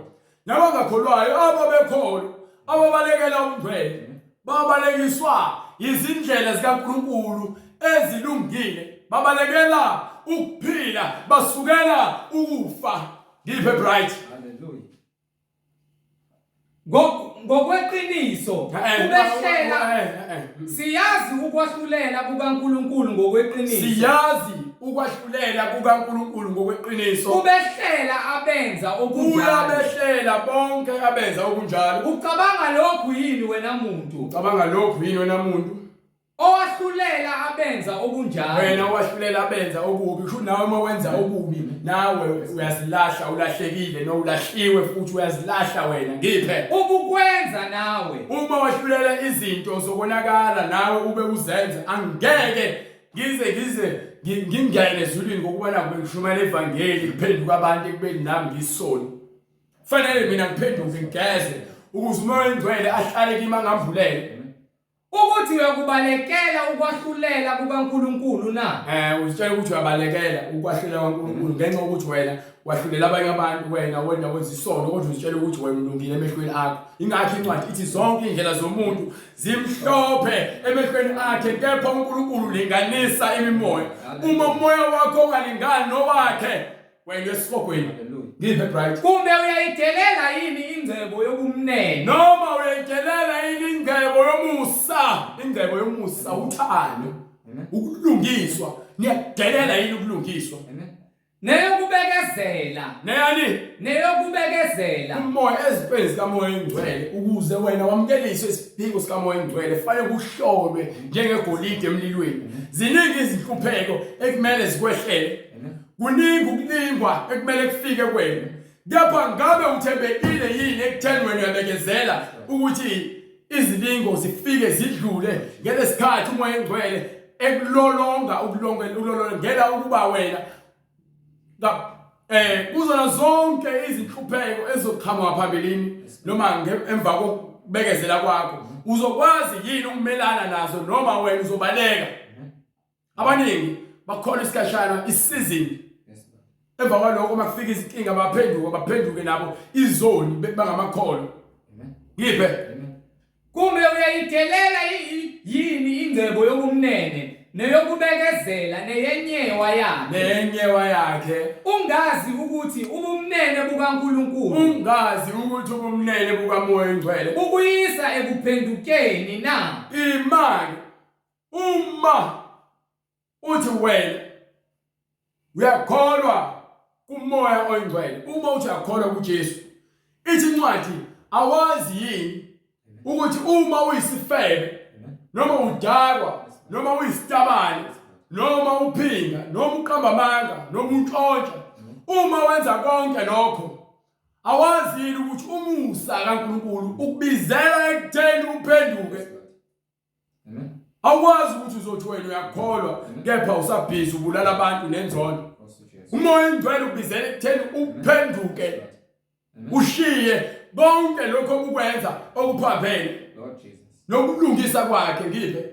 nabangakholwayo ababekholwa ababalekela umngcwele babalekiswa izindlela zikaNkulunkulu ezilungile babalekela ukuphila basukela ukufa ngiphe bright Haleluya. Ngokweqiniso eh, ubehlela eh, eh, siyazi ukwahlulela kukaNkulunkulu ngokweqiniso siyazi ukwahlulela kukaNkulunkulu ngokweqiniso ubehlela abenza okunjalo kuyabehlela bonke abenza okunjalo ucabanga lokhu yini wena muntu ucabanga lokhu yini wena muntu Owahlulela abenza okunjalo. Wena owahlulela abenza okubi, kusho nawe uma wenza okubi nawe uyazilahla, ulahlekile no ulahliwe futhi uyazilahla wena. Ngiphe. Ubukwenza nawe. Uma wahlulela izinto zokonakala nawe ube uzenza angeke ngize ngize ngingene ezulwini ngokuba nakho bengishumayela ivangeli kuphenduka abantu ekubeni nami ngisoni. Kufanele mina ngiphenduke ngigeze ukuze umoya oyingcwele ahlale kimi angambulele. Ukuthi uyakubalekela ukwahlulela kukaNkulunkulu na? Eh uzitshela ukuthi uyabalekela ukwahlulela kwaNkulunkulu ngenxa yokuthi wena wahlulela abanye abantu wena wena wenza isono kodwa uzitshela ukuthi wena ulungile emehlweni akho. Ingakho incwadi ithi zonke indlela zomuntu zimhlophe emehlweni akhe kepha uNkulunkulu ulinganisa imimoya. Uma umoya wakho ungalingani nowakhe wena esihogweni ngiphe bright kumbe uyayidelela yini ingcebo yobumnene noma uyayidelela yini ingcebo yomusa ingcebo yomusa uthando ukulungiswa niyakudelela yini ukulungiswa neyokubekezela neyani neyokubekezela umoya ezintweni zikamoya engcwele ukuze wena wamukeliswe isiphiwo sikamoya engcwele fanele kuhlolwe njengegolide emlilweni ziningi izinhlupheko ekumele zikwehlele Kuningi ukulingwa ekumele kufike kuwena. Kepha ngabe uthembekile yini ekutheni wena uyabekezela ukuthi izilingo zifike zidlule ngelesikhathi umoya engcwele ekulolonga ukulolongela ukuba wena eh kuzona zonke izinhlupheko ezizoqhamuka phambilini noma emva kokubekezela kwakho uzokwazi yini ukumelana nazo noma wena uzobaleka Abaningi bakholwa isikhashana isizini. Emva kwalokho uma kufika izinkinga baphenduka baphenduke nabo izoni bangamakholwa. Ngiphe. Kumbe uyayidelela yini ingcebo yobumnene neyokubekezela neyenyewa yakhe Nenyewa yakhe. ungazi ukuthi ubumnene bukaNkulunkulu Ungazi ukuthi ubumnene bukaMoya oNgcwele bukuyisa ekuphendukeni na imali Uma uthi wena uyakholwa kumoya oyingcwele, uma uthi uyakholwa kuJesu, ithi incwadi awazi yini ukuthi uma uyisifebe noma udakwa noma uyisitabane noma uphinga noma uqamba amanga noma untshontsha uma wenza konke lokho awazi yini ukuthi umusa kaNkulunkulu ukubizela ekutheni uphenduke Awukwazi ukuthi uzothi wena uyakholwa kepha usabhizi ubulala abantu nenzondo. Umoya oyingcwele ukubizela ekutheni uphenduke ushiye konke lokho obukwenza okuphambene nokulungisa kwakhe ngiphe.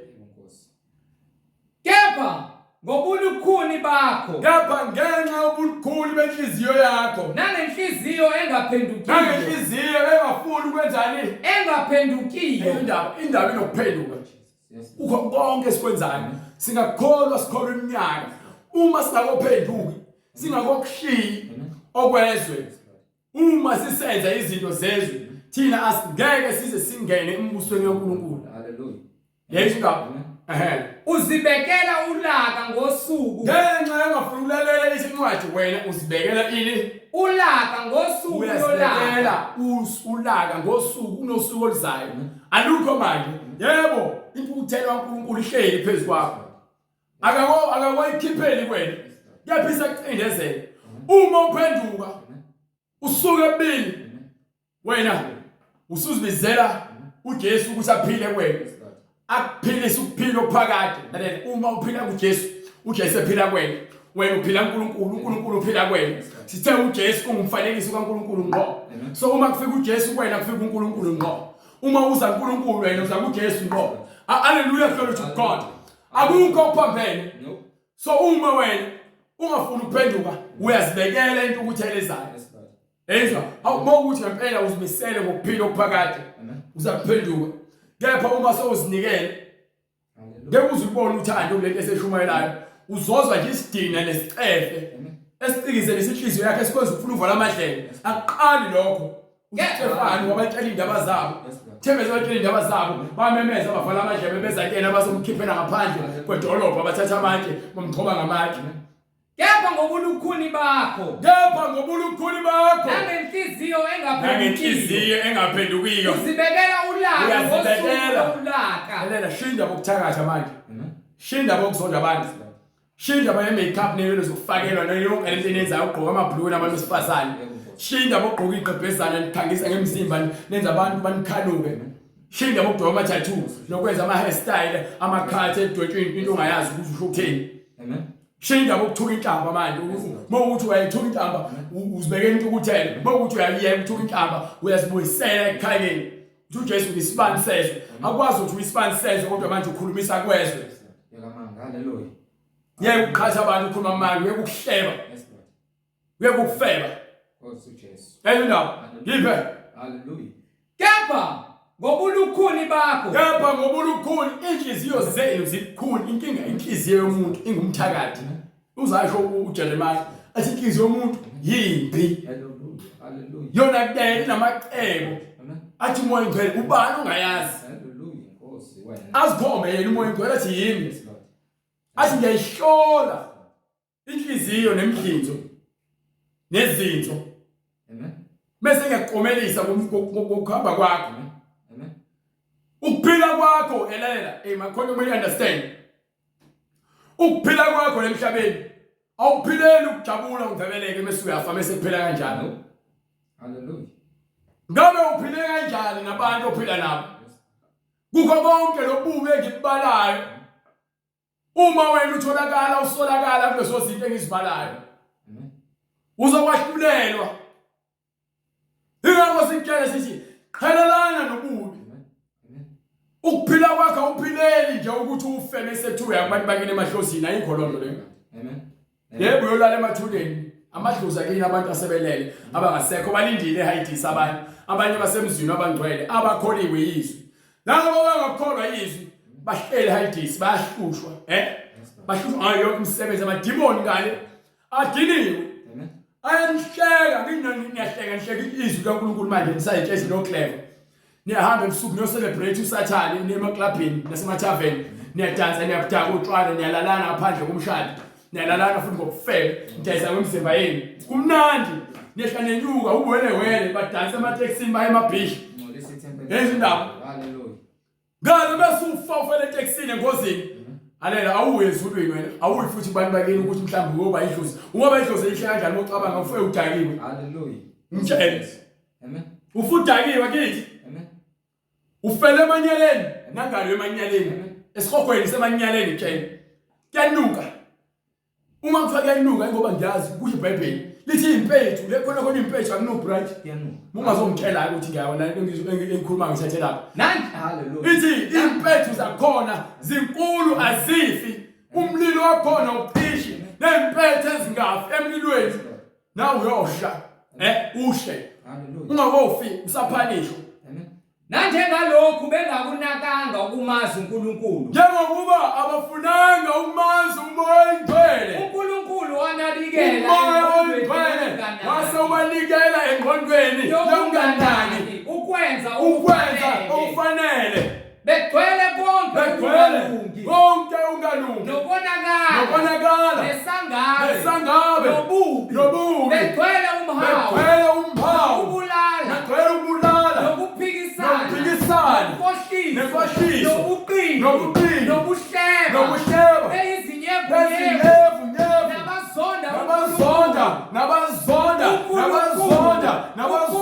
Kepha ngobulukhuni bakho. Kepha ngenxa yobulukhuni benhliziyo yakho. Nangenhliziyo engaphendukiyo. Nangenhliziyo engafuni ukwenzani? Engaphendukiyo. Indaba indaba inokuphenduka nje. Kukho konke esikwenzayo. Singakholwa sikholwa iminyaka. Uma singakophenduki, singakokushiyi okwezwe. Uma sisenza izinto zezwe, thina asingeke size singene embusweni kaNkulunkulu. Hallelujah. Yayisho indaba. Ehhe. Uzibekela ulaka ngosuku. Ngenxa yongafuni ukulalela isincwadi wena uzibekela ini? Ulaka ngosuku lolaka. Uyazibekela ulaka ngosuku unosuku oluzayo. Alukho manje. Yebo, intukuthelo kaNkulunkulu ihleli phezu kwakho. Akako akakoyikhipheli kwena. Kepha isakucindezela. Uma uphenduka usuke ebili wena usuzibizela uJesu ukuthi aphile kuwena akuphilise ukuphila okuphakade lalela uma uphila kuJesu uJesu ephila kuwena wena uphila uNkulunkulu uNkulunkulu uphila kuwena sithe uJesu ungumfanekiso kaNkulunkulu ngqo so uma kufika uJesu kuwena kufika uNkulunkulu ngqo uma uza uNkulunkulu wena uza kuJesu ngqo hallelujah glory to God akukho okuphambene so uma wena ungafuni ukuphenduka uyazibekela into ukuthelezayo Ezwa, awu mawukuthi ngempela uzimisele ngokuphila okuphakade. Uzakuphenduka. Kepha uma sewuzinikele ngeke uze ubone uthando kulento eseshumayelayo. Uzozwa nje isidina nesicefe esicikize nesinhliziyo yakhe esikwenza ufuna uvala amadlebe. Akuqali lokho. UStefani wabatshela indaba zabo. Thembeza batshela indaba zabo, bamemeza bavala amadlebe beza kuyena bazomkhiphela ngaphandle kwedolobha bathatha amatshe bamgxoba ngamatshe. Kepha ngobulukhuni bakho. Kepha ngobulukhuni bakho. Nangenhliziyo engaphendukiyo. Nangenhliziyo engaphendukiyo. Uzibekela ulaka Uyazibekela. ngosuku lolaka. Lalela shinda bokuthakatha manje. Shinda bokuzonda abantu. Shinda baye makeup neyelo zokufakelwa nayo yonke lento eniyenzayo ugqoka amabhulukwe nabantu besifazane. Shinda bokugqoka igqebhezana nikhangisa ngemizimba nenza abantu banikhanuke. Shinda bokugqoka ama tattoo nokwenza ama hairstyle amakhathi edwetshwe into ongayazi ukuthi usho ukuthini. Amen. Shinda indaba okuthuka inhlamba manje uma ukuthi uyayithuka inhlamba uzibekela intukuthelo uma ukuthi uyayiyeka ukuthuka inhlamba uyazibuyisela ekukhanyeni uthi uJesu ngisibani sezwe akwazi ukuthi uyisibani sezwe kodwa manje ukhulumisa kwezwe yeke ukuqhatha abantu ukhuluma amanga yeke ukuhleba Uyeke ukufeba. Nkosi uJesu. Enye indaba. Yiphe. Hallelujah. Kepha ngobulukhuni bakho. Kepha ngobulukhuni inhliziyo zenu zibukhuni. Inkinga inhliziyo yomuntu ingumthakathi. Uzasho uJeremiah athi inhliziyo yomuntu yimbi. Hallelujah. Hallelujah. Yona kudela inamacebo. Athi umoya ingcwele ubani ongayazi. Hallelujah. Nkosi wena. Azikhombe yena umoya ingcwele athi yimi. Athi ngiyayihlola inhliziyo nemhlinzo nezinso Amen. Bese ngiyakukomelisa ngokuhamba kwakho. Amen. Ukuphila kwakho elalela, hey makhona kumele understand. Ukuphila kwakho lemhlabeni awuphileli ukujabula ungcebeleke mase uyafa mase kuphela kanjalo. Hallelujah. Ngabe uphile kanjani nabantu ophila nabo? Kukho konke lobubi engikubalayo Uma wena utholakala usolakala kulezo zinto engizibalayo. Uzokwahlulelwa. Ingakho sikutshela sithi qhelelana nobubi. Ukuphila kwakho awuphileli nje ukuthi ufe bese kuthiwa uyakubantu bakini emahlozini ayikho loo nto leyo. Amen. Yebo uyolala emathuneni. Amadlozi akini abantu asebelele abangasekho balindile ehayidisi abanye abanye basemzini abangcwele abakholiwe yizwi. Labo abangakholwa yizwi bahleli ehayidisi bayahlushwa eh bahlushwa ngayo yonke imisebenzi amadimoni ngale adiniwe. Ayanihleka nginiyahleka nihleka izwi likaNkulunkulu manje nisayitshezi no clever. Niyahamba ebusuku niyo-celebrate usathane niye emaklabhini nasemathaveni niyadansa niyabudaka utshwala niyalalana ngaphandle komshado niyalalana futhi ngobufebe nidayisa kwemizimba yenu kumnandi nehla nenyuka ubuwelewele badansa ematekisini baye emabhishi yenza indaba ngale bese ufa ufele etekisini engozini alela awuye ezulwini wena awuyi futhi kubantu bakini ukuthi mhlawumbe uyoba idlozi ungoba idlozi elihle kanjani ucabanga ufe udakiwe haleluya ngitshele Amen. Ufudakiwe kithi. Amen. Ufele emanyaleni, nangalo emanyaleni. Esihogweni semanyaleni tshela. Kuyanuka. Uma kuthiwa kuyanuka ngoba ngiyazi kusho iBhayibheli. Lithi impethu, le khona khona impethu akunuki right. Kuyanuka. Ungazongitshela ukuthi ngiyawona into engikhuluma ngithethe lapha. Nani hallelujah. Ithi impethu zakhona zinkulu azifi. Umlilo wakhona ucishi nempethu ezingafi emlilweni. Nawe uyosha. Eh ushe. Hallelujah. Ungakofi usaphanishwa. Amen. Nanjengalokhu bengakunakanga ukumazi uNkulunkulu. Njengokuba abafunanga ukumazi uMoya oyiNgcwele. uNkulunkulu wanabikela uMoya oyiNgcwele wase ubanikela engqondweni yokunganaki ukwenza ukwenza okufanele. Begcwele konke Begcwele ukungalungi. konke Nokonakala. Nesangabe. Nesangabe. Nobubi. Nobubi. Begcwele umhawu. Begcwele umhawu. Nokubulala. Begcwele ukubulala. Nokuphikisana. Nokuphikisana. Nenkohliso. Nenkohliso. Nobuqili. Nobuqili. Nobuhleba. Nobuhleba. Beyizinyevunyevu. Bezinyevu-nyevu. Nabazonda Nabazonda. Nabazonda. Nabazonda. Nabazonda.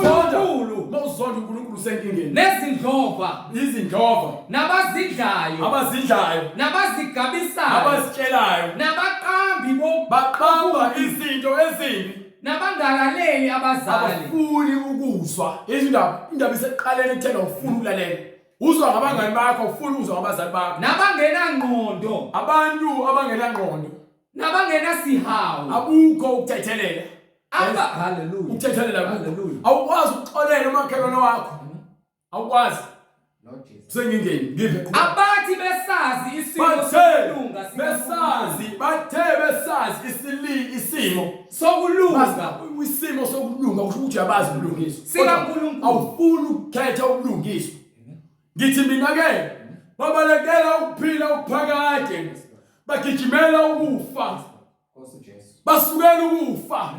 uNkulunkulu. Mawuzonda uNkulunkulu usenkingeni. Nezindlova. Izindlova. Nabazidlayo. Abazidlayo. Nabazigabisayo. Abazitshelayo. Nabaqambi bo Baqamba izinto ezimbi. Nabangalaleli abazali. Abafuni ukuzwa. Izindaba, indaba iseqaleni ekutheni awufuni ukulalela. Uzwa ngabangani bakho, awufuni ukuzwa ngabazali bakho. Nabangenangqondo. Abantu abangenangqondo. Nabangenasihawu. Abukho ukuthethelela. Aba haleluya. Ukuthethelela akukho. Hallelujah. Awukwazi ukuxolela umakhelwane wakho. Awukwazi. Lord Jesus. Sengingeni, ngiphe. Abathi besazi isimo Bathe sokulunga sikaNkulunkulu. besazi, bathe besazi isili isimo Sokulunga. Isimo sokulunga kusho ukuthi uyabazi ubulungiswa. SikaNkulunkulu. Awufuni ukukhetha ubulungiswa. Ngithi mina ke babalekela ukuphila okuphakade. Bagijimela ukufa. Nkosi Jesu. Basukela ukufa.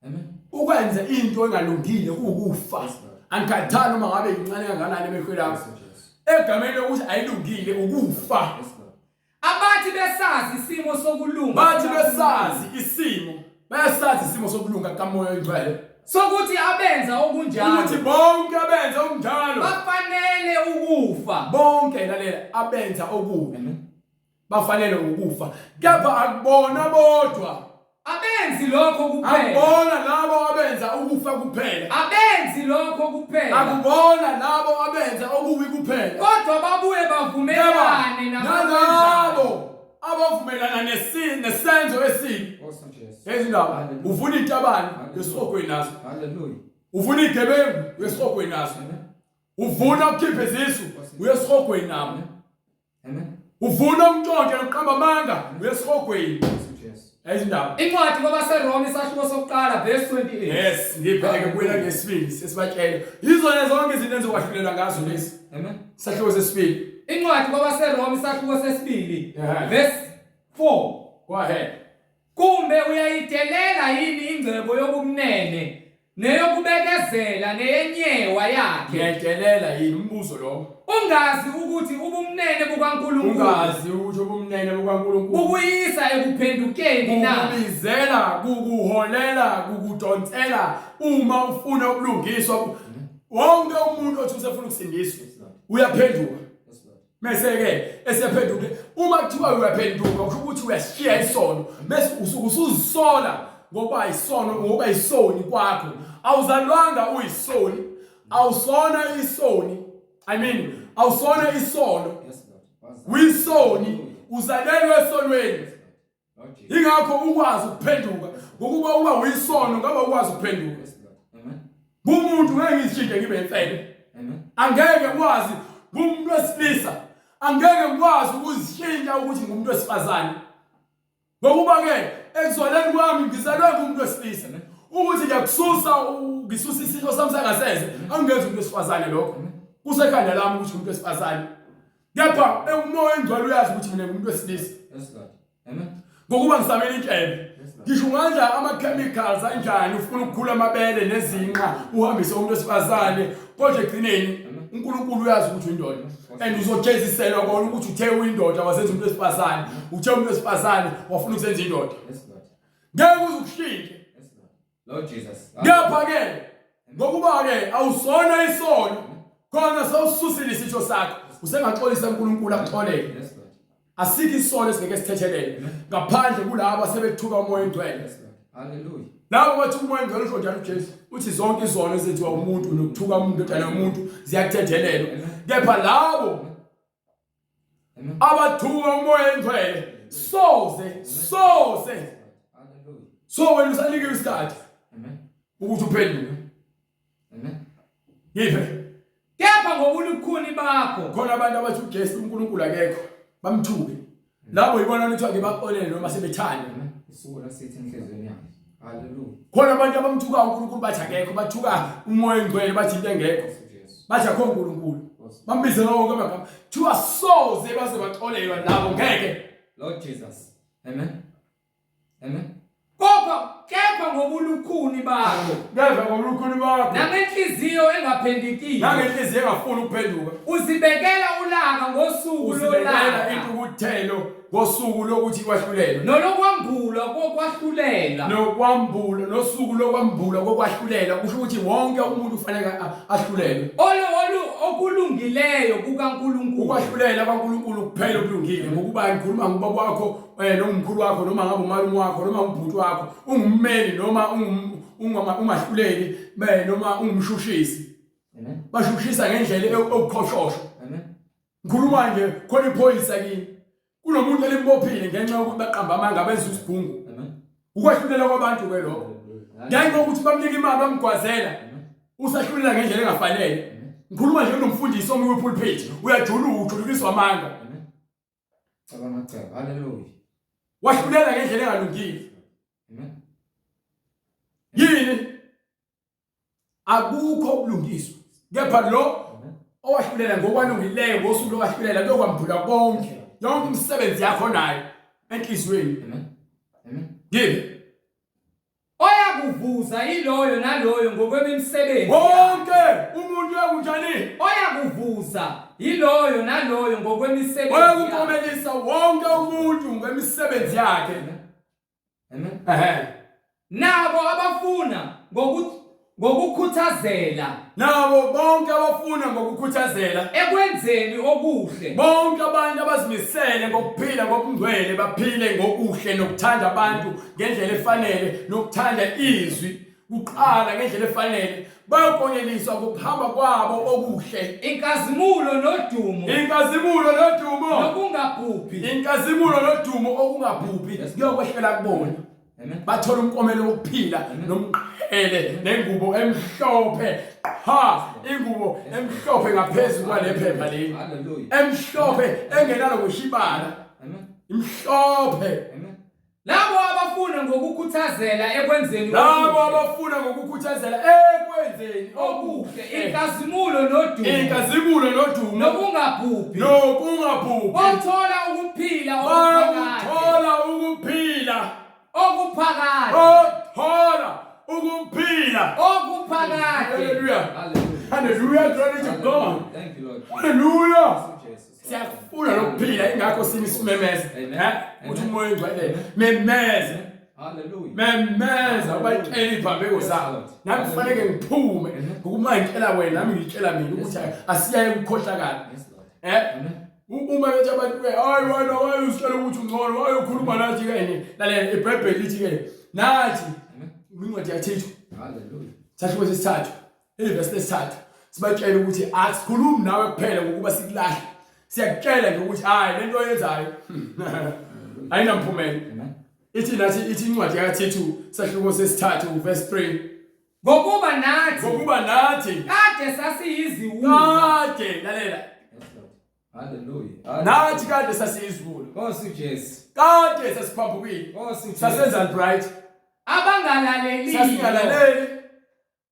Amen. Ukwenza into engalungile kuwukufa. Angikhathali noma ngabe incane kangakanani emehlweni akho. Egameni lokuthi ayilungile ukufa. Yes, Lord. Abathi besazi isimo sokulunga. Bathi besazi isimo, bayasazi isimo sokulunga kaMoya oNgcwele. Sokuthi abenza okunjalo. Ukuthi bonke abenza okunjalo bafanele ukufa. Bonke lalela abenza okubi. Amen. Bafanele ukufa. Kepha akubona bodwa. Abenzi lokho kuphela. Akubona labo abenza ukufa kuphela. Abenzi lokho kuphela. Akubona labo abenza okubi kuphela. Kodwa babuye bavumelane nalabo abavumelana nesenzo esibi. Nkosi Jesu. Ezindaba uvuna intabane esihogweni nazo. Hallelujah. Uvuna igebengu esihogweni nazo. Uvuna ukukhipha izisu uyesihogweni nabo. Amen. Uvuna umntshontsho nokuqamba amanga uyesihogweni. Izindaba. Incwadi kwabaseRoma isahluko sokuqala verse 28. Yes, ngibheke kuyela ngesibili sesibatshele. Yizona zonke izinto enizokwahlulelwa ngazo lezi. Amen. Isahluko sesibili. Incwadi kwabaseRoma isahluko sesibili verse 4. Go ahead. Kumbe uyayidelela yini ingcebo yobumnene neyokubekezela neyenyewa yakhe? Ngiyayidelela yini umbuzo lo? Ungazi ukuthi ubumnene bukaNkulunkulu Ungazi ukuthi ubumnene bukaNkulunkulu bukuyisa ekuphendukeni na? Kukubizela, kukuholela, kukudonsela uma ufuna ubulungiswa. Wonke umuntu othi usefuna ukusindiswa uyaphenduka. Mese ke esephenduke uma kuthiwa uyaphenduka kusho ukuthi uyashiya isono bese usuke usuzisola ngoba isono ngoba isoni kwakho awuzalwanga uyisoni awusona isoni I mean awusona isono uyisoni uzalelwe esonweni Ingakho ukwazi ukuphenduka ngokuba uba uyisono ngaba ukwazi ukuphenduka. Kumuntu ngeke ngizishintshe ngibe imfene. Angeke ngikwazi ngumuntu wesilisa. Angeke ngikwazi ukuzishintsha ukuthi ngumuntu wesifazane. Ngokuba ke ekuzwaleni kwami ngizalwe ngumuntu wesilisa. Ukuthi ngiyakususa ngisusa isitho sami sangasese angenzi umuntu wesifazane lokho. Kusekhanda lami ukuthi umuntu wesifazane. Kepha umoya engcwele uyazi ukuthi mina ngumuntu wesilisa. Yes Lord. Amen. Ngokuba ngisamele intshebe. Ngisho ungadla ama-chemicals anjani ufuna ukukhula amabele nezinqa uhambise umuntu wesifazane kodwa ekugcineni uNkulunkulu uyazi ukuthi uyindoda and uzojeziselwa kona ukuthi uthe uyindoda wazenza umuntu wesifazane uthe umuntu wesifazane wafuna ukuzenza indoda Yes Lord. ngeke uze ukushintshe Yes Lord. Lord Jesus. Kepha ke ngokuba ke awusona isono khona sewususile isitho sakho usengaxolisa uNkulunkulu akuxolele. Yes Lord. Asikho isono esingeke sithethelele ngaphandle kulabo asebethuka umoya oyingcwele. Yes Lord. Hallelujah. Labo bathi umoya oyingcwele usho njalo uJesu uthi zonke izono ezenziwa umuntu nokuthuka umuntu odala umuntu ziyathethelelwa. Kepha labo abathuka umoya oyingcwele soze soze Hallelujah. so wena usanikiwe isikhathi Amen. ukuthi uphenduke Amen. ngiphe Kepha ngobulukhuni bakho khona abantu abathi uJesu uNkulunkulu akekho bamthuke labo yibona kuthiwa ngibaxolele noma sebethanda Amen. Isuku lasithi enhliziyweni yakhe. Hallelujah. khona abantu abamthuka uNkulunkulu bathi akekho bathuka umoya oyingcwele bathi into engekho Jesu. bathi akho uNkulunkulu bambize ngawo wonke amagama kuthiwa soze baze baxolelwa labo ngeke Lord Jesus. Amen. Amen. Kodwa kepha ngobulukhuni bakho. Kepha ngobulukhuni bakho. Nangenhliziyo engaphendukile. Nangenhliziyo engafuni ukuphenduka. Uzibekela ulaka ngosuku Uzibekela lolaka. intukuthelo ngosuku lokuthi kwahlulelwe. Nolokwambulwa kokwahlulela. Nokwambulwa nosuku lokwambulwa kokwahlulela kusho ukuthi wonke umuntu kufanele ahlulelwe. Olu olu okulungileyo kukaNkulunkulu. Ukwahlulela kwaNkulunkulu kuphela okulungile ngokuba ngikhuluma ngobaba wakho eh nomkhulu wakho noma ngabe umalume wakho noma ubhuti wakho ungummeli noma ungumahluleli noma ungumshushisi. Bashushisa ngendlela ewukhoshosho. Ngikhuluma nje khona iphoyisa kini. Kunomuntu elimbophile ngenxa yokuthi baqamba amanga benza isigungu. Ukwahlulela kwabantu ke lokho. Ngenxa yokuthi bamnika imali bamgwazela. Usahlulela ngendlela engafanele. Ngikhuluma nje kunomfundisi omi kwipulpit uyajuluka ujulukiswa amanga. Cabanga cebo. Hallelujah. Wahlulela ngendlela engalungile. Amen. Yini? Akukho ubulungiswa. Kepha lo owahlulela ngokwalungileyo ngosuku lokwahlulela kuyokwambula konke. Yonke imisebenzi yakho nayo enhliziyweni. Amen. Amen. Yini? Oyakuvuza yiloyo naloyo ngokwemisebenzi. Wonke umuntu uyakunjani? Oyakuvuza yiloyo naloyo ngokwemisebenzi. Oyakukomelisa wonke umuntu ngemisebenzi yakhe. Amen. Ehhe. Nabo abafuna ngokukhuthazela. Nabo bonke abafuna ngokukhuthazela ekwenzeni okuhle. Bonke abantu abazimisele ngokuphila ngokungcwele baphile ngokuhle nokuthanda abantu ngendlela efanele nokuthanda izwi kuqala ngendlela efanele bayokonyeliswa ngokuhamba kwabo okuhle. Inkazimulo nodumo. Inkazimulo nodumo. Nokungabhubhi. Inkazimulo nodumo okungabhubhi kuyokwehlela kubona. Bathola umkomelo wokuphila nomqhele nengubo emhlophe qha ingubo emhlophe ngaphezu kwale phepha leli emhlophe engenalo kushibala imhlophe Labo abafuna ngokukhuthazela ekwenzeni labo abafuna ngokukhuthazela ekwenzeni okuhle inkazimulo nodumo inkazimulo nodumo nokungabhubhi nokungabhubhi bothola ukuphila okuphakade bothola ukuphila okuphakade bothola ukuphila okuphakade haleluya haleluya glory to God thank you Lord haleluya siyakufuna lokuphila ingakho simi simemeza eh uthi umoya ongcwele memeza Hallelujah. Memeza ubatshela iphambeko zabo. Nami kufanele ngiphume ngokuba ngitshela wena nami ngitshela mina ukuthi asiyaye ukukhohlakala. Eh? Uma bethi abantu ke hayi wena waye usitshela ukuthi ungcono waye ukhuluma nathi ke lalela iBhayibheli lithi ke nathi incwadi yaThithu. Hallelujah. Sahluko sesithathu. Ivesi lesithathu sibatshela ukuthi asikhulumi nawe kuphela ngokuba sikulahle. Siyakutshela nje ukuthi hayi lento oyenzayo ayinamphumela. Ithi nathi ithi incwadi yakaThithu sahluko sesithathu verse 3. Ngokuba nathi Ngokuba nathi kade sasiyiziwula. kade lalela Hallelujah. Nathi kade sasiyiziwula. Nkosi Jesu. Kade sasiphambukile. Nkosi Jesu. Sasenzani bright? Abangalaleli. Sasingalaleli.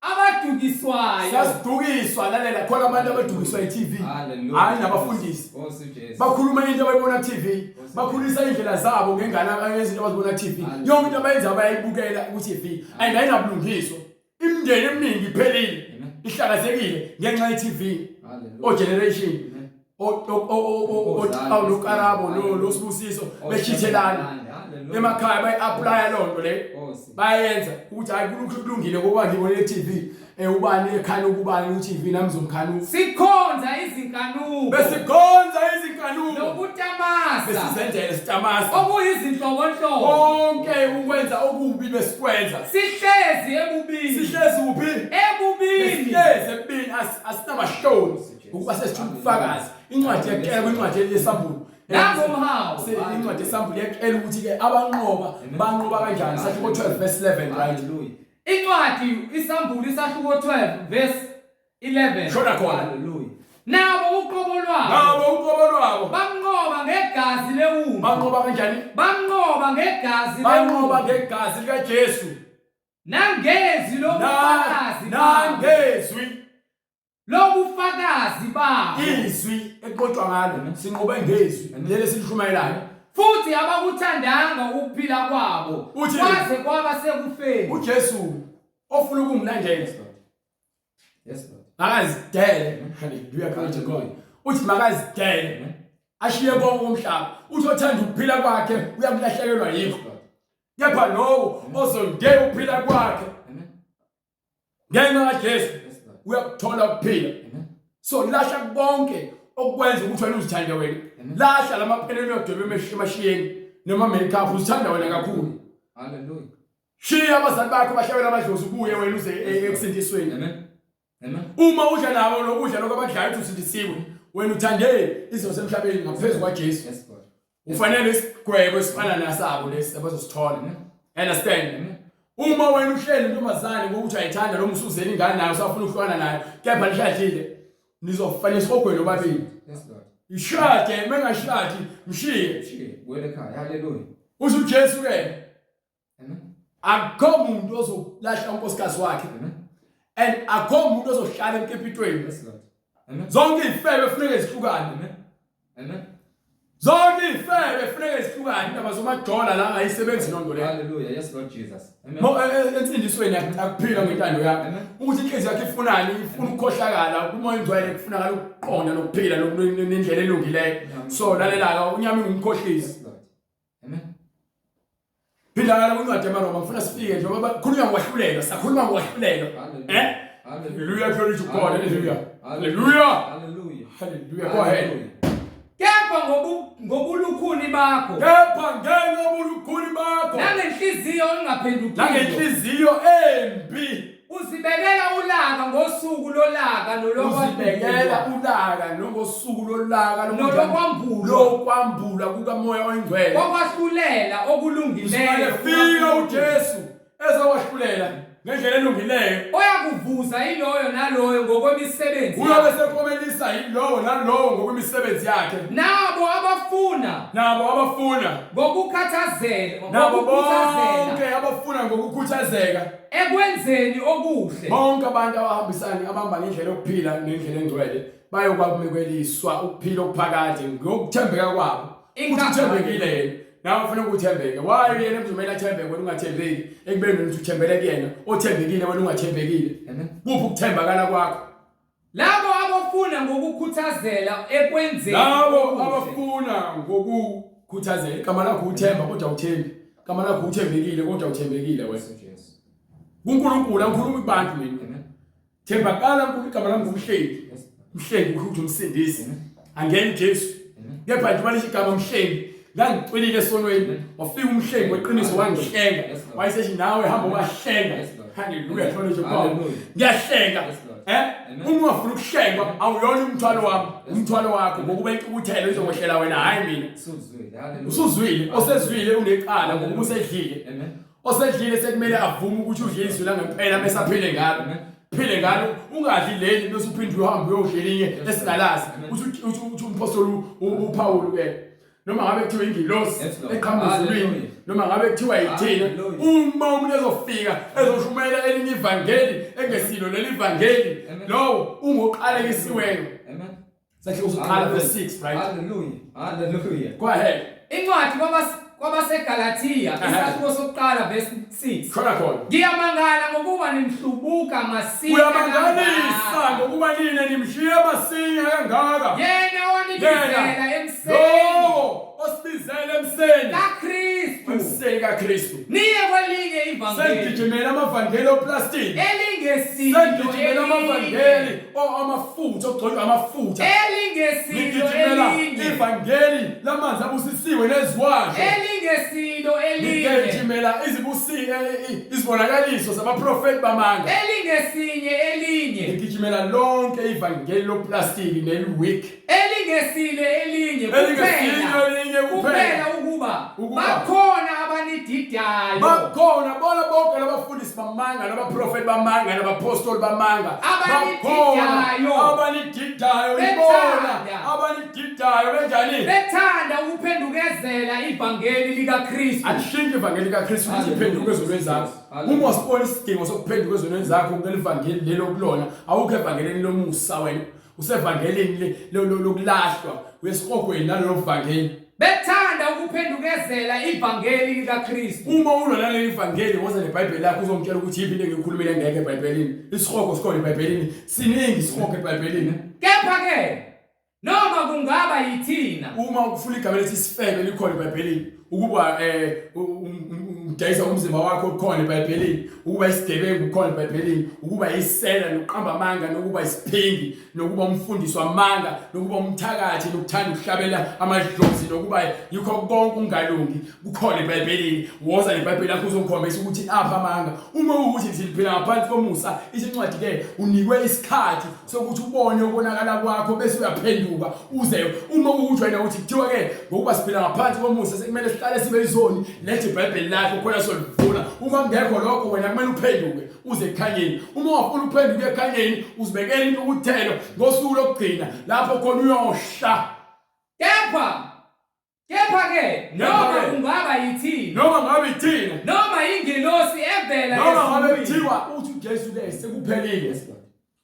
Abadukiswayo. Sasidukiswa lalela khona abantu abadukiswa i-TV. Hallelujah. Hayi nabafundisi. Nkosi Jesu. Bakhuluma into abayibona ku-TV. Bakhulisa indlela zabo ngengane ngezinto abazibona ku-TV. Yonke into abayenza bayayibukela ku-TV. And ayinabulungiswa. Imindeni eminingi iphelile. Ihlakazekile ngenxa ye-TV. Hallelujah. O generation. O noKarabo no noSibusiso beshithelana. Emakhaya bayi-aplya loo nto le. Bayenza ukuthi hayi kulungile ngoba ngibone e-TV ubani ekhana ukubani ku-TV nami ngizomkhana. Sikhonza izinkanuko. Besikhonza izinkanuko. Nokutamasa. Besizenzele sitamasa. Okuyizinhlobonhlobo. Konke ukwenza okubi besikwenza. Sihlezi ebubini. Sihlezi kuphi? Ebubini. Sihlezi ebubini asinamahloni ukuba sesithuka ubufakazi. Incwadi yakutshela kwincwadi yesambulo. Nangomhawu. Incwadi yesambulo iyakutshela ukuthi ke abanqoba banqoba kanjani. Sahluko 12 verse 11 right. Incwadi isambulo isahluko 12 verse 11. Shona khona. Hallelujah. Nabo uqobo lwabo. Nabo uqobo lwabo. Bamnqoba ngegazi lewundlu. Banqoba kanjani? Bamnqoba ngegazi Banqoba ngegazi likaJesu. Nangezwi lobufakazi. Nangezwi lobufakazi babo. Izwi eqotshwa ngalo sinqobe ngezwi leli esilishumayelayo. Futhi abakuthandanga ukuphila kwabo Uthi- kwaze kwaba sekufeni. uJesu ofuna ukungilandela Yes, Lord. makazidele. Haleluya, glory to God. Uthi makazidele ashiye konke umhlaba. Uthi othanda ukuphila kwakhe uyakulahlekelwa yikho, kepha lowo ozonde ukuphila kwakhe Amen. ngenxa kaJesu Yes, Lord. uyakuthola ukuphila. Amen. So lahla konke okwenza ukuthi wena uzithande wena. Lahla lamaphelelo uyodweba emashiyeni noma makeup, uzithanda wena kakhulu. Hallelujah. Shiya abazali bakho bahlabela amadlozi, ubuye wena uze ekusindisweni. Amen. Amen. Uma udla nabo lokudla lokho abadlayo uthi usindisiwe, wena uthande izinto semhlabeni ngaphezu kwaJesu. Yes, God. Ufanele isigwebo esifana nasabo lesi abazosithola. Understand? Amen. Uma wena uhleli intombazane ngokuthi ayithanda noma usuzela ingane nayo, usafuna ukuhlukana nayo, kepha nishadile, nizofanele esihogweni nobabili. Yes, Lord. Ishade, mengashadi mshiye. Shiye, buyele ekhaya. Hallelujah. Usho uJesu ke, Amen. akukho muntu ozolahla unkosikazi wakhe Amen. and akukho muntu ozohlala enkepitweni. Yes, Lord. Amen. Zonke izifebe funeke zihlukane. Amen. Amen. Zonke izifebe funeke zihlukane. Indaba zomajola la ayisebenzi lonto leyo. Hallelujah. Yes, Lord Jesus. Amen. Ensindisweni akuphila ngentando yakho. Amen. Ukuthi inhliziyo yakho ifunani, ifuna ukukhohlakala, kumoya ingcwele kufunakala ukuqonda nokuphila nendlela elungileyo. So lalela-ke, unyama ingumkhohlisi. Yes, Lord. Amen. Phindakala kwincwadi yamaRoma, ngifuna sifike nje ngoba khulunywa ngokwahlulelwa, sakhuluma ngokwahlulelwa. Hallelujah. Eh? Hallelujah. Hallelujah, glory to God. Hallelujah. Hallelujah. Hallelujah. Hallelujah. Go ahead. Kepha ngobulukhuni bakho Kepha ngenxa yobulukhuni bakho nangenhliziyo engaphendukiyo nangenhliziyo embi uzibekela ulaka ngosuku lolaka uzibekela ulaka nongosuku lolaka nolokwambulwa lokwambulwa kukaMoya oyiNgcwele kokwahlulela okulungileyo fika uJesu ezokwahlulela ngendlela elungileyo, oyakuvuza iloyo naloyo ngokwemisebenzi uyobe yakhe. sekomelisa yilowo nalowo ngokwemisebenzi yakhe. Nabo abafuna Nabo abafuna ngokukhathazela nabo ngokukhuthazela bonke abafuna ngokukhuthazeka ekwenzeni okuhle bonke abantu abahambisana abahamba ngendlela yokuphila nendlela engcwele bayokwamukeliswa ukuphila okuphakade ngokuthembeka kwabo. Uthi uthembekile yena, nawe ufuna ukuthembeke. Why yena kuzomela athembeke, wena ungathembeki, ekubeni wena uthi uthembele kuyena othembekile, wena ungathembekile? Amen. Kuphi ukuthembakala kwakho? Labo abafuna ngokukhuthazela ekwenzeni Labo okuhle. abafuna ngokukhuthazela. Igama lakho uthemba kodwa uthembi, igama lakho uthembekile kodwa uthembekile wena. Jesu. KuNkulunkulu, angikhulumi kubantu mina. Amen. Thembakala nkulu, igama lami nguMhlengi. Yes. Mhlengi ukuthi umsindisi angeni Jesu, kepha nje manje igama Mhlengi, ngangicwilile esonweni, wafika umhlengi weqiniso wangihlenga. Yes, Lord. Wayesethi nawe hamba wahlenga. Yes, Lord. Haleluya, glory to God. Hallelujah. Ngiyahlenga. Yes, Lord. Amen. Uma ungafuni ukuhlengwa, awuyona umthwalo wami, umthwalo wakho, ngokuba intukuthelo izokwehlela wena, hayi mina. Usuzwile. Hallelujah. Usuzwile, osezwile unecala ngokuba usedlile. Amen. Osedlile sekumele avume ukuthi udle izwi langempela bese aphile ngalo. Amen. Phile ngalo, ungadli leli bese uphinde uhambe uyodla elinye esingalazi. Uthi umpostoli uPaul ke, noma ngabe kuthiwa ingilosi Yes, Lord. eqhamuka ezulwini, Hallelujah. noma ngabe kuthiwa yithina, Hallelujah. uma umuntu ezofika ezoshumayela elinye ivangeli engesilo leli vangeli, Amen. lowo ungoqalekisiweyo. Amen. Sahluko sokuqala, verse 6, right? Hallelujah. Hallelujah. Go ahead. Incwadi kwabaseGalathiya isahluko sokuqala verse 6. Khona khona. Ngiyamangala ngokuba nimhlubuka masinya Uyamangalisa kangaka. ngokuba nina nimshiye masinya kangaka. Yena owanibizela emseni Lowo osibizele emseni kaKristu emseni kaKristu. niye kwelinye ivangeli Sengigijimela amavangeli oplastiki. elingesilo Sengigijimela elinye amavangeli o amafutha okugcotshwa amafutha. elingesilo Ngigijimela elinye ivangeli lamanzi abusisiwe neziwasho. elingesilo elinye Ngigijimela izibusi izibonakaliso zabaprofeti bamanga. Elingesinye elinye Ngigijimela lonke ivangeli loplastiki neliweak. Elingesile elinye Elingesinye kuphela elinye kuphela. Kuphela ukuba Ukuba. bakhona abanididayo Bakhona bona bonke labafundisi bamanga nabaprofeti bamanga nabapostoli bamanga. Abanididayo. Bakhona abanididayo ibona Bethanda. abanididayo benjani? Bethanda ukuphendukezela ivangeli likaKristu. Alishintshe ivangeli likaKristu ukuthi iphenduke ezonweni zakho. Hallelujah. Uma usibona isidingo sokuphenduka ezonweni zakho kuleli vangeli lelo kulona, awukho evangelini lomusa wena, usevangelini lokulahlwa, uyesihogweni nalelo vangeli. Bethanda ukuphendukezela ivangeli likaKristu. Uma ulwa naleli vangeli, woza neBhayibheli lakho uzongitshela ukuthi yiphi into engiyikhulumile ngeke eBhayibhelini. Isihogo sikhona eBhayibhelini, siningi isihogo eBhayibhelini. Kepha ke noma kungaba yithina, Uma ufuna igama elithi isifebe likhona eBhayibhelini, ukuba udayisa umzimba wakho kukhona eBhayibhelini, ukuba isigebengu kukhona eBhayibhelini, ukuba isela nokuqamba amanga nokuba isiphingi nokuba umfundisi wamanga nokuba umthakathi nokuthanda ukuhlabela amadlozi nokuba yikho konke ungalungi kukhona eBhayibhelini. Woza neBhayibheli lakho uzongikhombisa ukuthi apha amanga. Uma ukuthi siphila ngaphansi komusa, ithi incwadi ke unikwe isikhathi sokuthi ubone ukonakala kwakho bese uyaphenduka uze. Uma ukuthi wena uthi kuthiwa ke ngokuba siphila ngaphansi komusa sekumele sihlale sibe izoni, lethe iBhayibheli lakho khona solivula. Uma kungekho lokho, wena kumele uphenduke uze ekukhanyeni. Uma ungafuni uphenduke ekukhanyeni, uzibekela intukuthelo ngosuku lokugcina lapho khona uyosha. Kepha ke noma kungaba yithina, noma ngabe ithina, noma ingelosi evela noma ngabe ezulwini, kuthiwa uthi uJesu ke sekuphelile.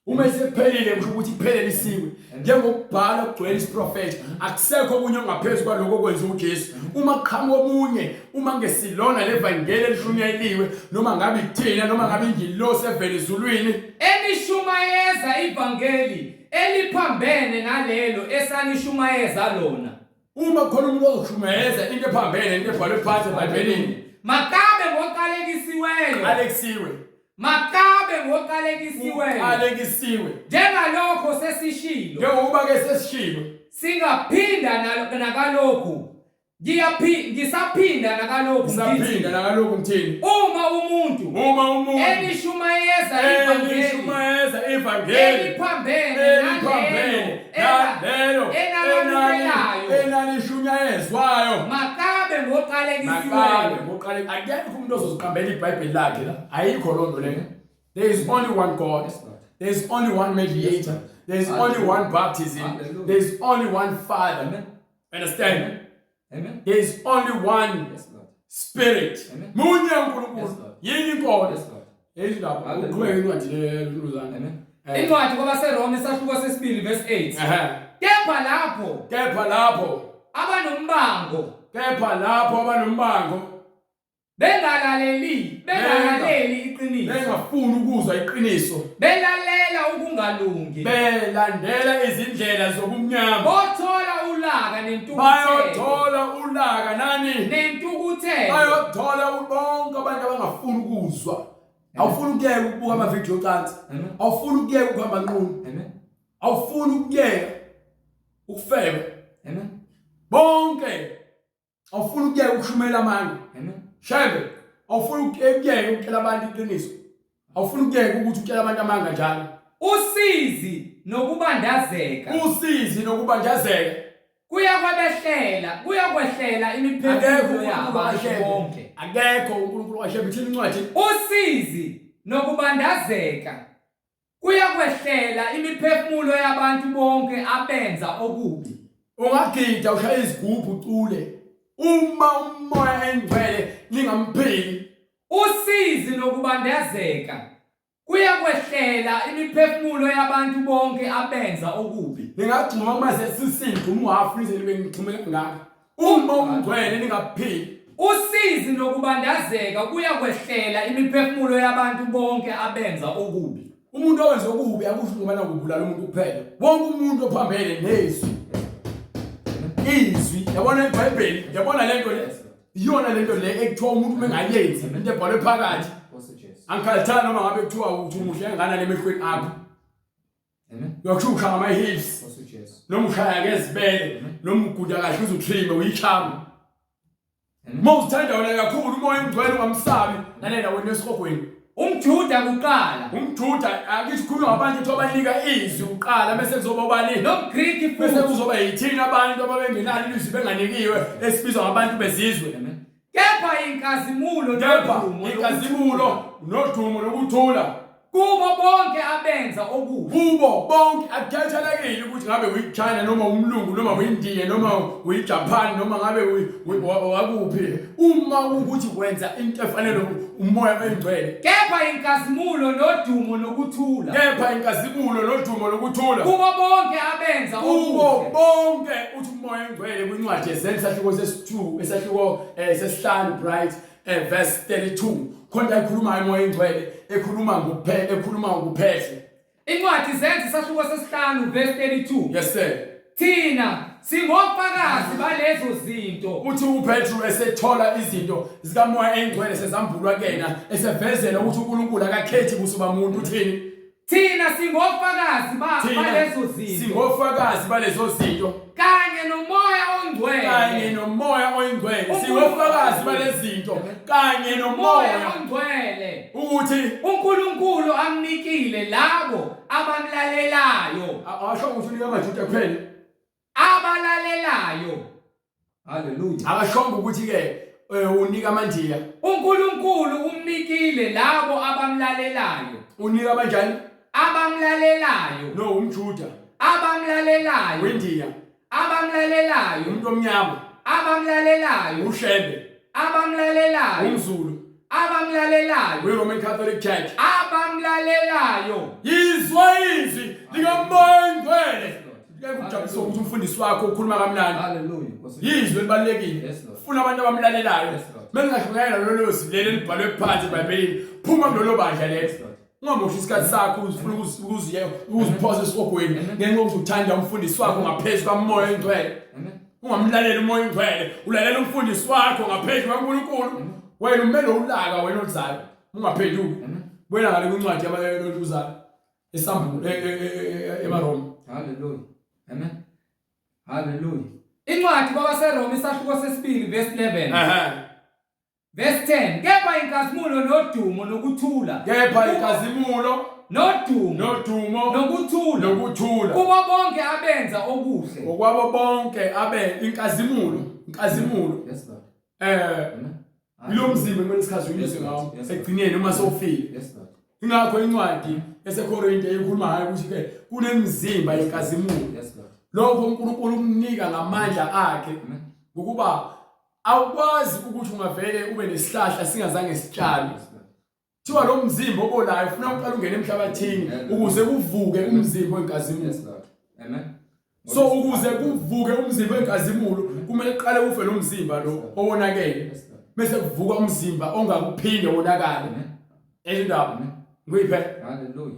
Uma sekuphelile kusho ukuthi kuphelelisiwe, njengokubhala kugcwele isiprofetho, akusekho okunye okungaphezu kwaloko okwenza uJesu. Uma kuqhamuka omunye, uma ngesilona levangeli elishunyayeliwe, noma ngabe ithina noma ngabe ingilosi evela ezulwini, enishumayeza ivangeli eliphambene nalelo esanishumayeza lona, uma kukhona umuntu ozoshumayeza into ephambene, into ebhalwe phansi eBhayibhelini, makabe ngoqalekisiweyo. Alekisiwe. Makabe ngoqalekisiweyo. Alekisiwe. Njengalokho sesishilo, njengokuba ke sesishilo, singaphinda nakalokhu, ngisaphinda nakalokhu ngithi, sisaphinda nakalokhu ngithini? Uma umuntu uma umuntu enishumayeza ivangeli enishumayeza ivangeli eliphambene eliphambene nalelo nalelo enalamukelayo, enalishunyayezwayo, makabe makabe ngoqalekisiweyo. Ngoqale akekho umuntu ozoziqambela iBhayibheli lakhe la, ayikho loo nto leyo. There is only one God. There is only one mediator. There is only one baptism. Hallelujah. There is only one Father. Amen. Understand? Amen. There is only one Yes, Lord. Spirit. Amen. Munye uNkulunkulu. Yes, Lord. Yini inkolo? Yes, Lord. Yeyi lapho Hallelujah. uqhubeke incwadi le Luzana. Amen. Incwadi kwabaseRoma isahluko sesibili verse 8. Kepha lapho Kepha lapho abanombango kepha lapho abanombango bengalaleli iqiniso, bengafuni ukuzwa iqiniso, belalela ukungalungi, belandela izindlela zobumnyama, bothola ulaka nentukuthelo, bayothola ulaka nani? Nentukuthelo. Bayothola bonke abantu abangafuni ukuzwa. Awufuni ukuyeka ukubuka amavidiyo ocansi, Amen. awufuni ukuyeka ukuhamba nqunu, Amen. awufuni ukuyeka ukufeba, Amen. bonke awufuni ukuyeka ukushumela amanga. Amen. Shembe, awufuni ukuyeka ukutshela abantu iqiniso, awufuni ukuyeka ukuthi utshela abantu amanga njalo. Usizi nokubandazeka usizi nokubandazeka kuyakwehlela akekho imiphefumulo uNkulunkulu yabantu kaShembe. bonke. Akekho uNkulunkulu kaShembe. Ithini incwadi? Usizi nokubandazeka kuyakwehlela imiphefumulo yabantu bonke abenza okubi. Ungagida, ushaya izigubhu, ucule, uma umoya engcwele ningamphiki. Usizi nokubandazeka kuyakwehlela imiphefumulo yabantu bonke abenza okubi. Ningagxuma kuma ZCC, ngigxuma uhafu nize nibe ngigxume kangaka, uma ungcwele ningaphiki. Usizi nokubandazeka kuyakwehlela imiphefumulo yabantu bonke abenza okubi. Umuntu owenza okubi akusho ngoba nakubulala umuntu kuphela, wonke umuntu ophambene nezwi, izwi, yabona iBhayibheli, yabona lento le, iyona lento le ekuthiwa umuntu mengayenzi into ebhalwe phakathi. Nkosi Jesu. Angikhathali noma ngabe kuthiwa uthi umuhle kangakanani emehlweni akho. Amen. Uyakusho ngama-hips, Nkosi Jesu. noma ushaya ngezibele, noma uguda kahle uzutrime uyichama. Amen. Uma uzithanda wena kakhulu, umoya engcwele ungamsabi nalena wena esihogweni. UmJuda kuqala, Umjuda, akithi khulunywa ngabantu kuthiwa banika izwi kuqala, bese kuzoba ubani? NomGriki Bese futhi. kuzoba yithina abantu ababengenalo ilizwi, benganikiwe, esibizwa ngabantu bezizwe. Amen. Kepha inkazimulo kepha nodumo inkazimulo nodumo nokuthula. Kubo bonke abenza okuhle. Kubo bonke akukhethelekile ukuthi ngabe uyiChina noma umlungu noma uyindiya noma uyiJapan noma ngabe wakuphi uma ukuthi wenza into efanele umoya oyingcwele. Kepha inkazimulo nodumo nokuthula. Kepha inkazimulo nodumo nokuthula. Kubo bonke abenza okuhle. Kubo bonke uthi umoya oyingcwele kwincwadi yeZenzo isahluko sesi-2 isahluko sesihlanu bright verse 32 khona la ikhulumayo umoya oyingcwele ekhuluma ngokuphe ekhuluma ngokuphehle. Incwadi Zenzo isahluko sesihlanu verse 32. Yes sir. Thina singofakazi balezo zinto. Uthi uPetru esethola izinto zikamoya engcwele sezambulwa kuyena esevezela ukuthi uNkulunkulu akakhethi buso bamuntu uthini? Thina singofakazi Thina balezo zinto. Singofakazi balezo zinto. Kanye nomoya ongcwele. Kanye nomoya oyingcwele. Singofakazi balezinto kanye nomoya Moya ongcwele. Ukuthi uNkulunkulu amnikile labo abamlalelayo. Asho ukuthi unika amaJuda kuphela. Abalalelayo. Hallelujah. Akashongo ukuthi ke unika amaNdiya. uNkulunkulu umnikile labo abamlalelayo. Unika abanjani? Abamlalelayo. No, umJuda. Abamlalelayo. WeNdiya. Abamlalelayo. Umuntu omnyama. Abamlalelayo. UShembe. Abamlalelayo. UmZulu. Abamlalelayo. We-Roman Catholic Church. Abamlalelayo. Yizwa izwi likaMoya oNgcwele. Ngeke kujabulise ukuthi umfundisi wakho ukhuluma kamnandi. Hallelujah. Yizwi elibalulekile. Yes, Lord. Funa abantu abamlalelayo. Yes, Lord. Mengingashumayela lolo zwi leli elibhalwe phansi eBhayibhelini, phuma kulolo bandla lelo. Yes, Lord. Ungamoshi isikhathi sakho uzifuna ukuziphosa esihogweni ngenxa yokuthi uthanda umfundisi wakho ngaphezu kaMoya oNgcwele. Amen. Ungamlaleli uMoya oNgcwele, ulalela umfundisi wakho ngaphezu kaNkulunkulu. Wena umele ulaka wena ozayo, ungaphenduki. Buyela ngale kwincwadi yabalontuzayo esambulo emaRoma. Hallelujah. Amen. Hallelujah. Incwadi kwabaseRoma isahluko sesibili verse 11. Verse 10. Kepha inkazimulo nodumo nokuthula. Kepha inkazimulo nodumo nodumo nokuthula nokuthula kubo bonke abenza okuhle. Ngokwabo bonke abe inkazimulo, inkazimulo. Yes Lord. Lo mzimba kumele sikhazulise ngawo ekugcineni uma sewufile. Yes Lord. Ingakho incwadi yaseKorinte ikhuluma ngayo ukuthi ke kunemizimba yenkazimulo. Yes Lord. Lokho uNkulunkulu umnika ngamandla akhe ngokuba awukwazi ukuthi ungavele ube nesihlahla singazange sitshalwe. Kuthiwa lo mzimba obolayo ufuna uqala ungene emhlabathini ukuze kuvuke umzimba wenkazimulo. Yes Lord. Amen. So ukuze kuvuke umzimba wenkazimulo kumele kuqale ufe lo mzimba lo owonakele. Bese kuvuka umzimba ongakuphinde wonakale. Indaba ngiyiphe. Hallelujah.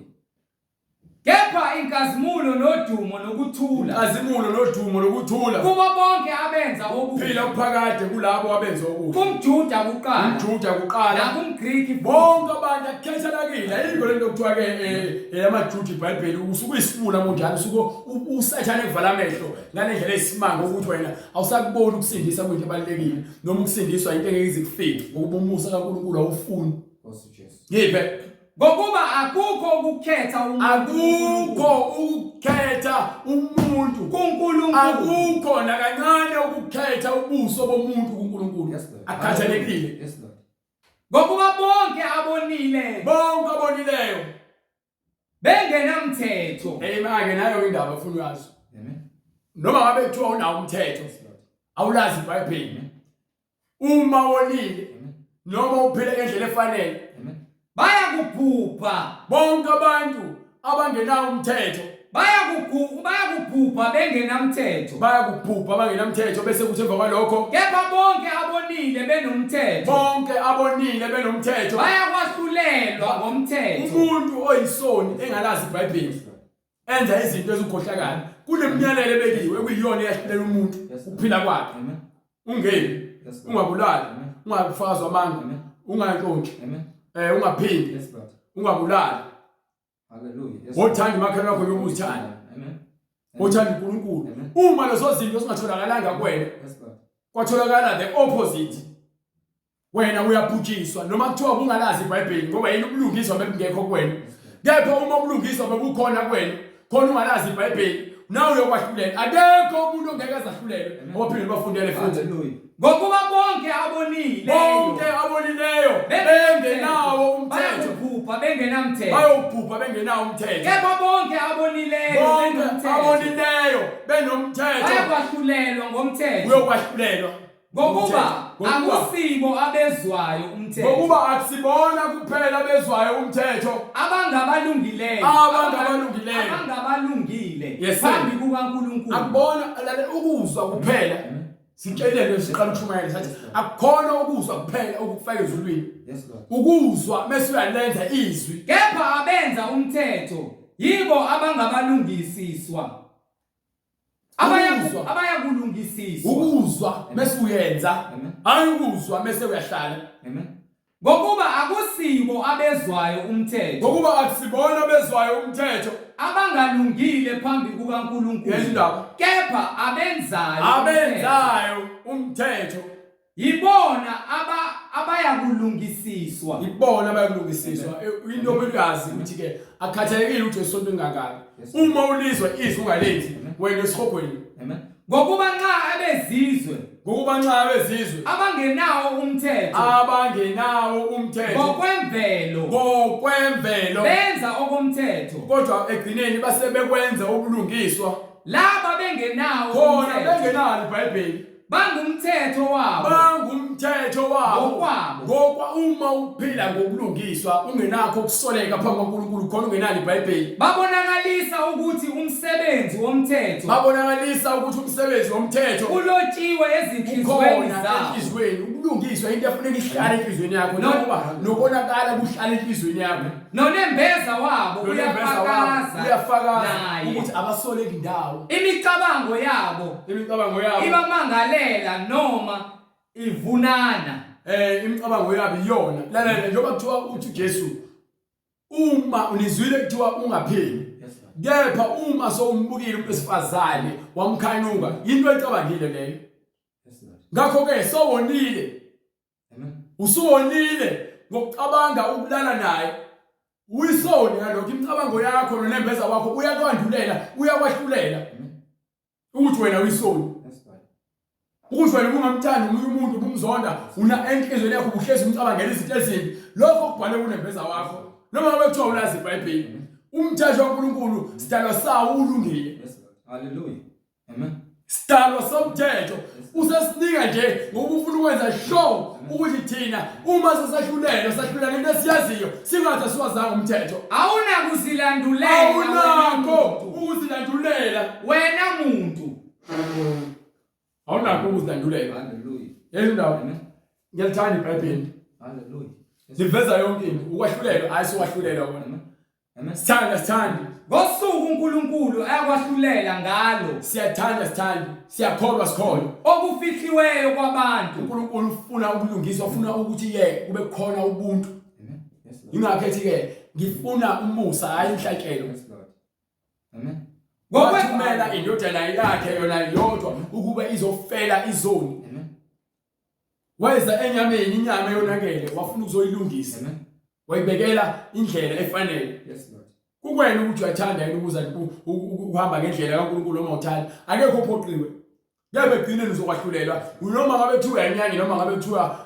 Kepha inkazimulo nodumo nokuthula. Inkazimulo nodumo nokuthula. Kubo bonke abenza okuhle. Phila kuphakade kulabo abenza okuhle. KumJuda kuqala. UmJuda kuqala. NakumGriki. Bonke abantu akukhethelekile. Ayikho lento okuthiwa ke eyamaJuda iBhayibheli usuke uyisifuna munjani usuke uSathane ekuvala amehlo ngalendlela eyisimanga ukuthi wena awusakuboni ukusindisa kuyinto ebalulekile noma ukusindiswa into engeke ize kufike ngokuba umusa kaNkulunkulu awufuni. Nkosi Jesu. Ngiphe. Ngokuba akukho ukukhetha umuntu. Akukho ukukhetha umuntu kuNkulunkulu. Akukho nakancane ukukhetha ubuso bomuntu kuNkulunkulu. Yes, Lord. Akukhathalekile. Yes, Lord. Ngokuba bonke abonile. Bonke abonileyo. Bengenamthetho. Hey manje nayo indaba ufuna uyazi. Amen. Noma ngabe kuthiwa unawo umthetho. Awulazi iBhayibheli. Uma wonile noma uphile ngendlela efanele. Bayakubhubha bonke abantu abangenawo umthetho. Bayakubhubha bengenamthetho. Bayakubhubha abangenamthetho bese kuthi emva kwalokho kepha bonke abonile benomthetho. Bonke abonile benomthetho. Bayakwahlulelwa ngomthetho. Umuntu oyisoni engalazi iBhayibheli enza izinto ezikhohlakala kunemiyalelo ebekiwe ekuyiyona eyahlulela umuntu ukuphila kwakhe. Ungeni, ungabulali, ungafakazi amanga, ungantshontshi, ungaphindi, ungabulali. Hallelujah. Wothanda umakhelwane wakho njengoba uzithanda. Amen. Wothanda uNkulunkulu. Uma lezo zinto zingatholakalanga kuwena, kwatholakala the opposite. Wena uyabhujiswa noma kuthiwa ubungalazi iBhayibheli ngoba yini ubulungiswa bebungekho kuwena. Kepha uma ubulungiswa bebukhona kuwena, khona ungalazi iBhayibheli, nawe uyokwahlulela. Akekho umuntu ongeke azahlulelwe ngoba phinde bafundele futhi. Hallelujah. Ngokuba bonke abonile bonke abonileyo bengenawo umthetho bayakubhubha bengenamthetho. Bayobhubha bengenawo umthetho. Kepha bonke abonileyo Bonke benomthetho abonileyo benomthetho bayakwahlulelwa ngomthetho. uyokwahlulela. Ngokuba Ngokuba akusibo abezwayo umthetho ngokuba akusibona kuphela bezwayo umthetho abangabalungileyo Abangabalungileyo. abangabalungile Yes, sir. phambi kukaNkulunkulu. Akubona lalela ukuzwa kuphela. Sitshelele siqala ukushumayela sathi akukhona ukuzwa kuphela ukufaka ezulwini. Yes, Lord. Ukuzwa mase uyalenza izwi. Kepha abenza umthetho yibo abangabalungisiswa. Ukuzwa. Abayakulungisiswa. Ukuzwa mase uyenza. Amen. Hayi ukuzwa mase uyahlala. Amen. Ngokuba akusibo abezwayo umthetho Ngokuba akusibona bezwayo umthetho abangalungile phambi kukaNkulunkulu. Yes, indaba. Kepha abenzayo umthetho, abenzayo umthetho yibona abayakulungisiswa. Ibona abayakulungisiswa. Into okumele uyazi ukuthi ke akukhathalekile ukuthi esonto ingangani. Uma ulizwa izwi ungalenzi wena esihogweni. Amen. Ngokuba nxa abezizwe Ngokuba nxa abezizwe abangenawo umthetho abangenawo umthetho ngokwemvelo ngokwemvelo benza okomthetho, kodwa egcineni base bekwenza ubulungiswa laba bengenawo khona umthetho bengenalo iBhayibheli bangumthetho wabo bangumthetho wabo Ngokwabo. Ngokwa uma uphila ngokulungiswa ungenakho ukusoleka phambi kwaNkulunkulu khona ungenalo iBhayibheli babonakalisa ukuthi umsebenzi womthetho babonakalisa ukuthi umsebenzi womthetho ulotshiwe ezinhliziyweni ukhona zabo enhliziyweni. Ukulungiswa into efuneka ihlale enhliziyweni yakho nokuba nobonakala kuhlale enhliziyweni yakho. Nonembeza wabo Nonembeza wabo uyafakaza uyafakaza naye ukuthi abasoleki ndawo. Imicabango yabo Imicabango yabo ibamangalela noma ivunana. Imicabango yabo iyona. Lalela njengoba kuthiwa uthi uJesu uma unizwile kuthiwa ungaphili. Kepha uma sowumbukile umuntu wesifazane wamkhanuka, into ecabangile leyo. Ngakho ke sowonile. Usuwonile ngokucabanga ukulala naye. Uyisoni ngalokho imicabango yakho nonembeza wakho uyakwandulela, uyakwahlulela. Ukuthi wena uyisoni. Ukuthi wena ubungamthandi omunye umuntu ubumzonda, una enhlizweni yakho ubuhlezi umcabangela izinto ezimbi. Lokho kubhalwe kunembeza wakho. Noma ngabe kuthiwa ulazi iBhayibheli. Umthetho kaNkulunkulu sidalwa sawo ulungile. Hallelujah. Amen. Sidalwa somthetho usesinika nje ngoba ufuna ukwenza sure ukuthi thina uma sesahlulelwa sahlulela ngento esiyaziyo singathi asiwazanga umthetho. Awunakuzilandulela. Awunakho ukuzilandulela. Wena muntu. Awunakho ukuzilandulela. Hallelujah. Yezwa indaba. Amen. Ngiyalithanda iBhayibheli. Hallelujah. Liveza yonke into. Ukwahlulelwa hayi siwahlulelwa kona. Amen. Amen. Sithanda sithandi. Ngosuku uNkulunkulu ayakwahlulela ngalo Siyathanda sithandi. Siyakholwa sikholwa. okufihliweyo kwabantu. uNkulunkulu ufuna ukulungiswa, ufuna ukuthi ye kube khona ubuntu. Amen. Yes, Lord. Ingakho ethi ke ngifuna umusa hayi inhlatshelo. Yes, Lord. Amen. Wathumela indodana yakhe yona yodwa ukuba izofela izoni. Amen. Weza enyameni inyama eyonakele wafuna ukuzoyilungisa. Amen. Wayibekela indlela efanele. Yes, Lord. Kukwena ukuthi uyathanda yini ukuza ukuhamba ngendlela kaNkulunkulu noma uthanda. Akekho ophoqiwe. Kepha ekugcineni uzokwahlulelwa. Noma ngabe kuthiwa uyanyanya noma ngabe kuthiwa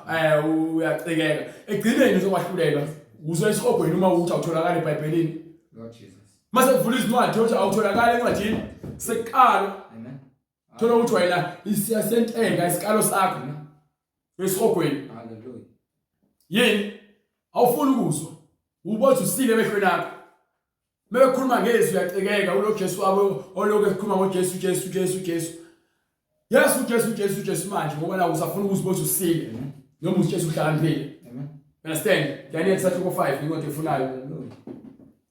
uyacikeka. Ekugcineni uzokwahlulelwa. Uzwe esihogweni uma uthi awutholakala eBhayibhelini. Lord Jesus. Mase kuvula izincwadi uthi awutholakala encwadini. Sekuqala. Amen. Thola ukuthi wena isiyasentenga isikalo sakho. Esihogweni. Hallelujah. Yini? Awufuni ukuzwa. Ubothi usile emehlweni akho. Mebekhuluma ngezwi uyacikeka ulo Jesu wabo olokhu ekhuluma ngoJesu Jesu Jesu Jesu. Yesu Jesu Jesu Jesu manje ngoba la usafuna ukuzibona usile. Noma uJesu uhlakaniphile. Amen. Understand? Daniel sahluko 5 incwadi efunayo. Hallelujah.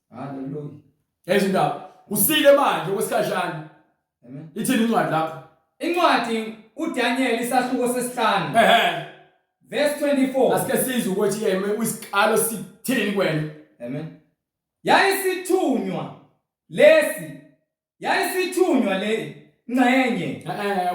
Hallelujah. Yezu indaba. Usile manje okwesikhashana. Amen. Ithini incwadi lapho? Incwadi uDaniel isahluko sesihlanu. Ehhe. Verse 24. Asike sizwe ukuthi ke isikalo sithini kuwena. Amen. Yayisithunywa lesi yayisithunywa le ngxenye.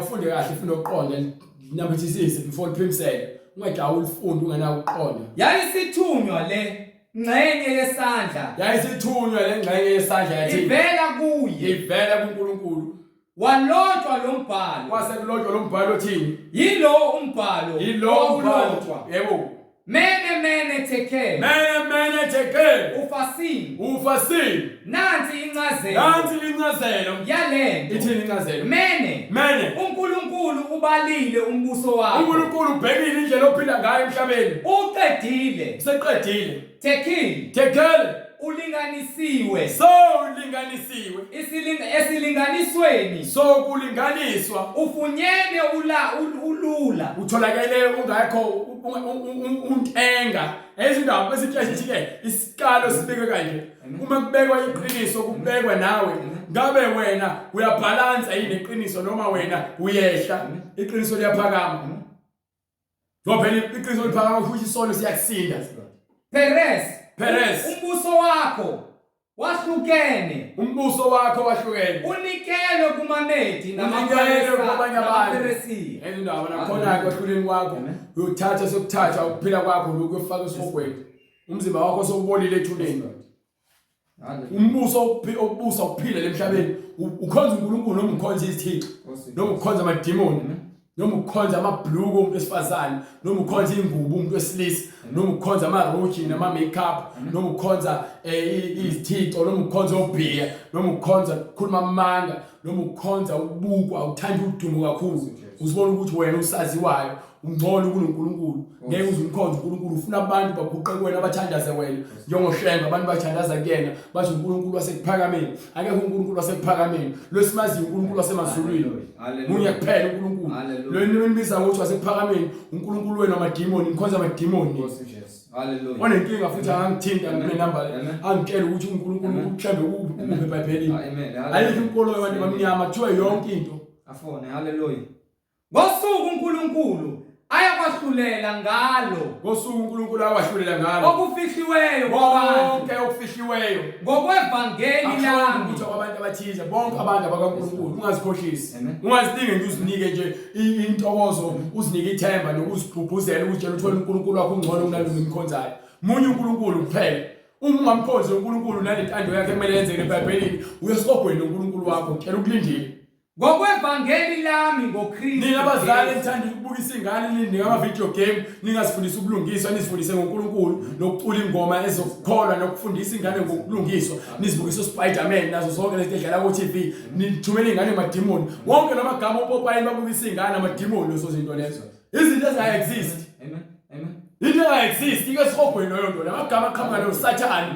Ufunde kahle ufunda ukuqonda linambithisise before liphimisele. Ungajahuli ufunde ungenako ukuqonda. Yayisithunywa le ngxenye yesandla. Yayisithunywa le ngxenye yesandla yathi ivela kuye. Ivela kuNkulunkulu. Walotshwa lo mbhalo. Kwase kulotshwa lo mbhalo othini? Yilo umbhalo. Yilo umbhalo. Yebo. Mene mene tekel. Mene mene tekel. Ufasin. Ufasin. Nansi incazelo. Nansi incazelo. Yalento. Ithini incazelo? Mene. Mene. uNkulunkulu ubalile umbuso wakho. uNkulunkulu ubhekile indlela ophila ngayo emhlabeni. Uqedile. Useqedile. Tekel. Tekel. Ulinganisiwe. So ulinganisiwe. Isilinga esilinganisweni. So kulinganiswa. Ufunyene ula ulula. Utholakele ungekho untenga. Ezindaba esitshe sithi ke isikalo sibekwe kanje. Uma kubekwa iqiniso kubekwa nawe. Ngabe wena uyabhalansa yini iqiniso noma wena uyehla? Iqiniso liyaphakama. Ngoba phela iqiniso liphakama futhi isono siyakusinda. Perez. Perez. Umbuso wakho wahlukene. Umbuso wakho wahlukene. Unikelwe kumaMedi Unikelwe kwabanye abantu. namaPheresiya. Endaba nakhona ke kwahluleni kwakho uyothatha sokuthatha ukuphila kwakho lokhu uyofaka esihogweni. Umzimba wakho sowubolile ethuneni. Umbuso okubusa ukuphila lemhlabeni ukhonza uNkulunkulu noma ukhonza izithixo noma ukhonza amadimoni noma ukhonza amabhluku omuntu wesifazane noma ukhonza ingubo umuntu wesilisa noma ukhonza amaroji nama-makeup noma ukhonza eh, izithixo noma ukhonza obhiya noma ukhonza ukukhuluma amanga noma ukhonza ukubukwa uthanda udumo kakhulu uzibona ukuthi wena usaziwayo ungcono kunoNkulunkulu ngeke uze umkhonze uNkulunkulu ufuna abantu baguqe kuwena bathandaze wena njengoShembe abantu bathandaza kuyena bathi uNkulunkulu wasekuphakameni akekho uNkulunkulu wasekuphakameni lwesimaziyo uNkulunkulu wasemazulwini munye kuphela uNkulunkulu lo nibiza ngokuthi wasekuphakameni uNkulunkulu wenu amadimoni nikhonza amadimoni onenkinga futhi angangithinta ngikule namba angitshele ukuthi uNkulunkulu uShembe ukuphi eBhayibhelini ayikho inkolo yabantu abamnyama kuthiwa yonke into afone haleluya Ngosuku uNkulunkulu ayakwahlulela ngalo. Ngosuku uNkulunkulu ayakwahlulela ngalo. Okufihliweyo kwabantu. Konke okufihliweyo. Ngokwevangeli lami. Ukuthi abantu abathize bonke abantu abakaNkulunkulu ungazikhohlisi. Ungazilinge nje uzinike nje intokozo, uzinike ithemba nokuzigqugquzela ukutshela uthole uNkulunkulu wakho ungcono kunalo ngimkhonzayo. Munye uNkulunkulu kuphela. Uma ungamkhonzi uNkulunkulu nalentando yakhe kumele yenzeke eBhayibhelini, uyesihogweni noNkulunkulu wakho, tshela ukulindile. Ngokwevangeli lami ngoKristu. Nina abazali enithanda ukubukisa ingane ninika ama-video game ningazifundisi ubulungiswa nizifundise ngoNkulunkulu nokucula ingoma ezokukholwa nokufundisa ingane ngokulungiswa nizibukise uSpiderman nazo zonke lezi edlala ku-TV nithumele ingane emadimoni wonke la magama opopayi babukisa ingane amadimoni lezo zinto lezo izinto ezinga-exist into enga-exist ike esihogweni leyo nto la magama aqhamuka nosathane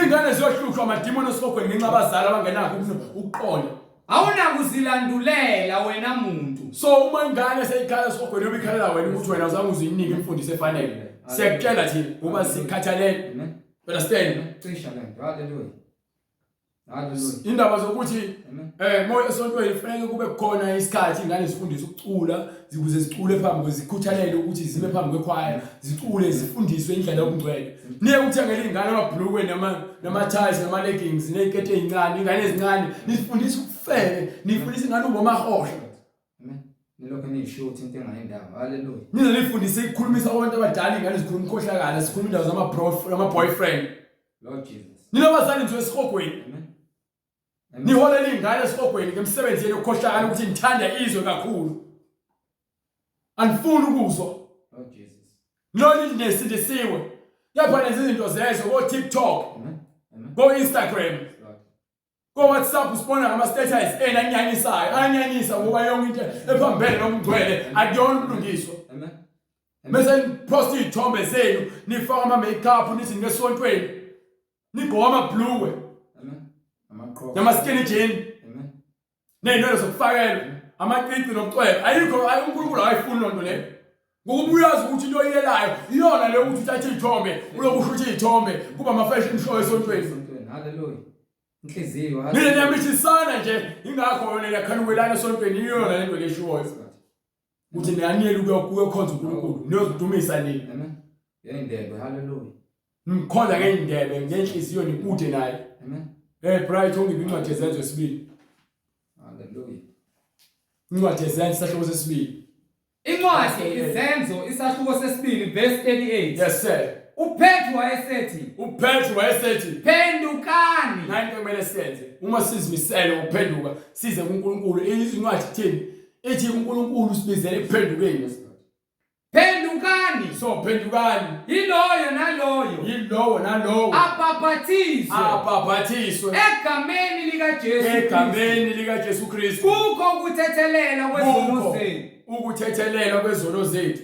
Ingane ziyohlushwa amadimoni esihogweni ngenxa abazali abangenakho ukuqonda. Awunakuzilandulela wena muntu. So uma ingane seyikhala esihogweni yobe ikhalela wena ukuthi wena uzange uzuyinike imfundiso efanele. Siyakutshela thina ngoba sikhathalele. Understand? Cisha lento. Hallelujah. Hallelujah. Indaba zokuthi eh moya esontweni kufanele kube khona isikhathi ingane zifundiswe ukucula ukuze zicule phambi kwezikhuthalele ukuthi zime phambi kwekhwaya zicule zifundiswe indlela yobungcwele niye ukuthengela iy'ngane amabhlukwe nama-ties nama-leggings ney'keti ey'ncane iy'ngane ezincane nizifundisa ukufebe nifundisa ingane ubomahosha nilokhu niyishuthi into engayindawo haleluya nize nifundise ukukhulumisa abantu abadala iy'ngane zikhuluma ukhohlakala zikhuluma indawo zama-boyfriend lord jesus ninabazali nje esihogweni Niholela iy'ngane esihogweni ngemisebenzi yenu yokukhohlakala ukuthi nithanda izwe kakhulu. Anifuni ukuzwa. Oh Jesus. Nilona nesindisiwe. Kepha nenza izinto zezwe ko-TikTok, ko-Instagram, ko-WhatsApp usibona ngama-status enu anyanyisayo. Anyanyisa ngoba yonke into ephambene nokungcwele akuyona ubulungiswa. Bese niposta iy'thombe zenu nifake ama-makeup nithi ngesontweni. Nigqoka amabhlukwe. Amen. Nama skinny jean. Amen. Nezinwele zokufakelwa, amacici nokucweba. Ayikho ayi uNkulunkulu akayifuni lonto leyo. Ngokuba uyazi ukuthi into oyiyelayo iyona leyo ukuthi uthathe iy'thombe, uloku ushuthe iy'thombe, kuba ama-fashion show esontweni. Esontweni. Hallelujah. Inhliziyo. Nina niyamithisana nje, ingakho yona niyakhanukelana esontweni, iyona lento leshiwoyo. Ukuthi niyaniyela ukuyokhonza uNkulunkulu, niyozidumisa nina. Amen. Yeyindebe. Hallelujah. Nimkhonza ngey'ndebe, ngenhliziyo nikude naye. Amen. Hey Bright, ungiphi incwadi yezenzo yesibili. Hallelujah. Incwadi yezenzo isahluko sesibili. Incwadi izenzo isahluko sesibili verse 38. Yes sir. UPetru wayesethi, UPetru wayesethi, phendukani. Nayi into ekumele siyenze. Uma sizimisele ukuphenduka, size kuNkulunkulu. Izincwadi ithini? Ithi uNkulunkulu usibizele ekuphendukeni. Phendukani. So phendukani. Yiloyo naloyo. Yilowo nalowo. Abhabhathiswe. Abhabhathiswe. Egameni likaJesu. Egameni likaJesu Kristu. Kukho ukuthethelelwa kwezono zethu. Ukuthethelelwa kwezono zethu.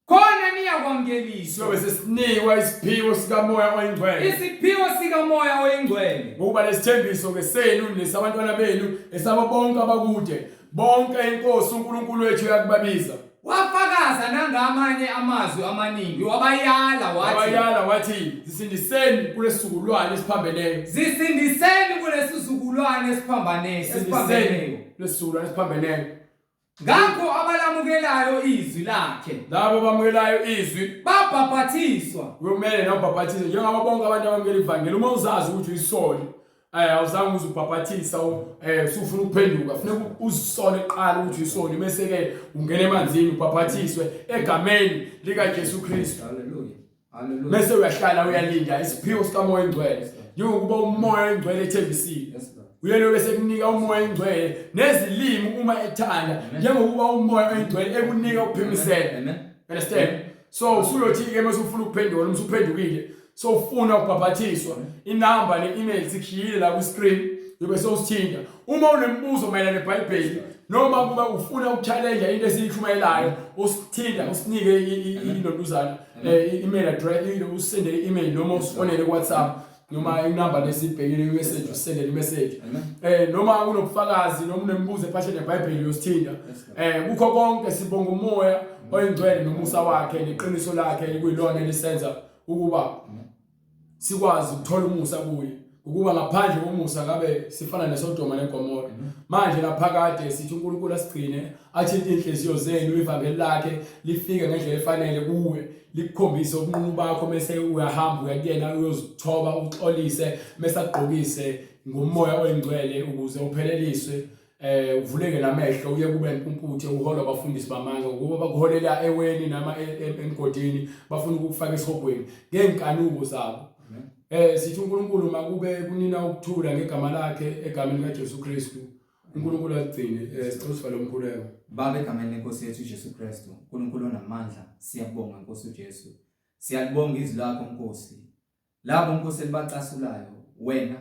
Khona niyakwamukeliswa. Siyobe sesinikwa isiphiwo sikaMoya oyiNgcwele. Isiphiwo sikaMoya oyiNgcwele. Ngokuba lesithembiso ke senu nesabantwana benu esabo bonke abakude bonke inkosi uNkulunkulu wethu uyakubabiza. Wafakaza nangamanye amazwi amaningi wabayala wathi Wabayala wathi zisindiseni kulesizukulwane esiphambeneyo. Zisindiseni kulesizukulwane esiphambaneyo esiphambeneyo. Kulesizukulwane esiphambeneyo. Ngakho abalamukelayo izwi lakhe labo bamukelayo izwi babhaphathiswa. Kumele nabhaphathizwe njengoba bonke abantu abamukela ivangeli. Uma uzazi ukuthi uyisoni awuzange uze ubhaphathisa usufuna ukuphenduka, funeka uzisole kuqala ukuthi uyisoni bese ke ungena emanzini ubhaphathiswe egameni likaJesu Kristu. Haleluya. Haleluya. Bese uyahlala uyalinda isiphiwo sikaMoya oNgcwele. Njengokuba uMoya oNgcwele ethembisile. Uyena bese kunika uMoya oNgcwele nezilimi uma ethanda njengokuba uMoya oNgcwele ekunika ukuphimisela. Amen. Understand? So usuyothi ke mase ufuna ukuphenduka noma usuphendukile so ufuna ukubhabhathiswa inamba ne-email sikhiyile la ku-screen yobe sewusithinta uma unemibuzo mayelana neBhayibheli noma kuba ufuna ukuchallenge into esiyishumayelayo usithinta usinike inontuzana i-email address usendele i-email noma usifonele ku-WhatsApp noma inamba lesibhekile i-message usendele i-message noma unobufakazi noma unemibuzo ephathelene neBhayibheli uyosithinta kukho konke sibonga uMoya oyiNgcwele nomusa wakhe neqiniso lakhe kuyilona elisenza ukuba sikwazi ukuthola umusa kuye ukuba ngaphandle komusa ngabe sifana neSodoma neGomora. Manje laphakade sithi uNkulunkulu asigcine athinte inhliziyo zenu ivangeli lakhe lifike ngendlela efanele kuwe likukhombise ubunqunu bakho mese uyahamba uyakuyena uyozithoba uxolise mese akugqokise ngomoya oyingcwele ukuze upheleliswe uvuleke namehlo uye kube impumputhe uholwa abafundisi bamanga ukuba bakuholela eweni noma emgodini bafuna ukukufaka esihogweni ngeenkanuko zabo. Sithi uNkulunkulu makube kunina ukuthula ngegama lakhe egameni kaJesu Kristu. uNkulunkulu aligcine. Sicela usivale umkhuleko. Baba egameni lenkosi yethu uJesu Kristu, uNkulunkulu onamandla, siyabonga Nkosi uJesu. Siyalibonga izwi lakho Nkosi. Labo Nkosi elibacasulayo wena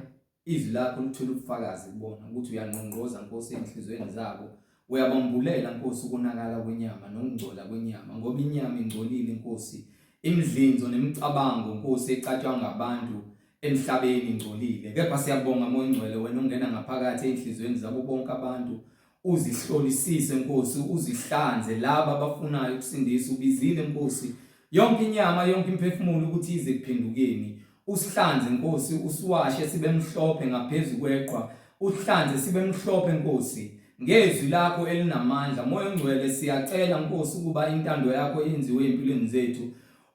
izwi lakho lithula ubufakazi kubona ukuthi uyangqongqoza Nkosi enhlizweni zabo. Uyabambulela Nkosi ukonakala kwenyama nokungcola kwenyama ngoba inyama ingcolile Nkosi. Imidlinzo nemicabango Nkosi ecatshwa ngabantu emhlabeni ingcolile. Kepha siyabonga Moya Ongcwele wena ongena ngaphakathi enhlizweni zabo bonke abantu uzihlolisise Nkosi uzihlanze laba abafunayo ukusindisa ubizile Nkosi yonke inyama yonke imphefumulo ukuthi ize kuphendukeni usihlanze Nkosi usiwashe sibe mhlophe ngaphezu kweqhwa uhlanze sibe mhlophe Nkosi ngezwi lakho elinamandla Moya Ongcwele siyacela Nkosi ukuba intando yakho yenziwe empilweni zethu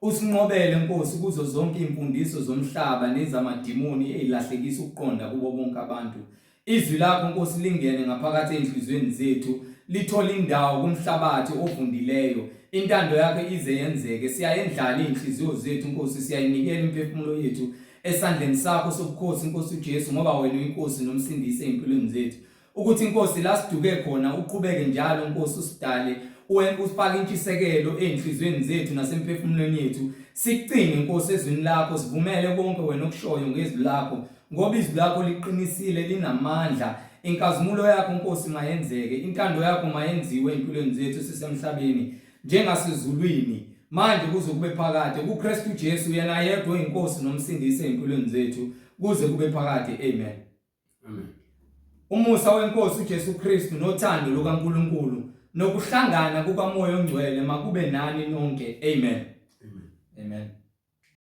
Usinqobele, Nkosi, kuzo zonke izimfundiso zomhlaba nezamadimoni ezilahlekisa ukuqonda kubo bonke abantu. Izwi lakho, Nkosi, lingene ngaphakathi ezinhliziyweni zethu, lithole indawo kumhlabathi ovundileyo. Intando yakho ize yenzeke. Siyayendlala izinhliziyo zethu, Nkosi, siyayinikela imiphefumulo yethu esandleni sakho sobukhosi, Nkosi uJesu, ngoba wena uyiNkosi noMsindisi ezimpilweni zethu. Ukuthi Nkosi la siduke khona uqhubeke njalo Nkosi usidale usifake intshisekelo ezinhliziyweni zethu nasemphefumulweni yethu sikucinge Nkosi ezwini lakho sivumele konke wena okushoyo ngezwi lakho ngoba izwi lakho liqinisile linamandla inkazimulo yakho Nkosi mayenzeke intando yakho mayenziwe empilweni zethu sisemhlabeni njengasezulwini manje kuze kube phakade kuKristu Jesu yena yedwa oyinkosi nomsindisi empilweni zethu kuze kube phakade amen. Amen. Umusa weNkosi uJesu Kristu nothando lukaNkulunkulu nokuhlangana kukaMoya oNgcwele makube nani nonke. Amen. Amen. Amen.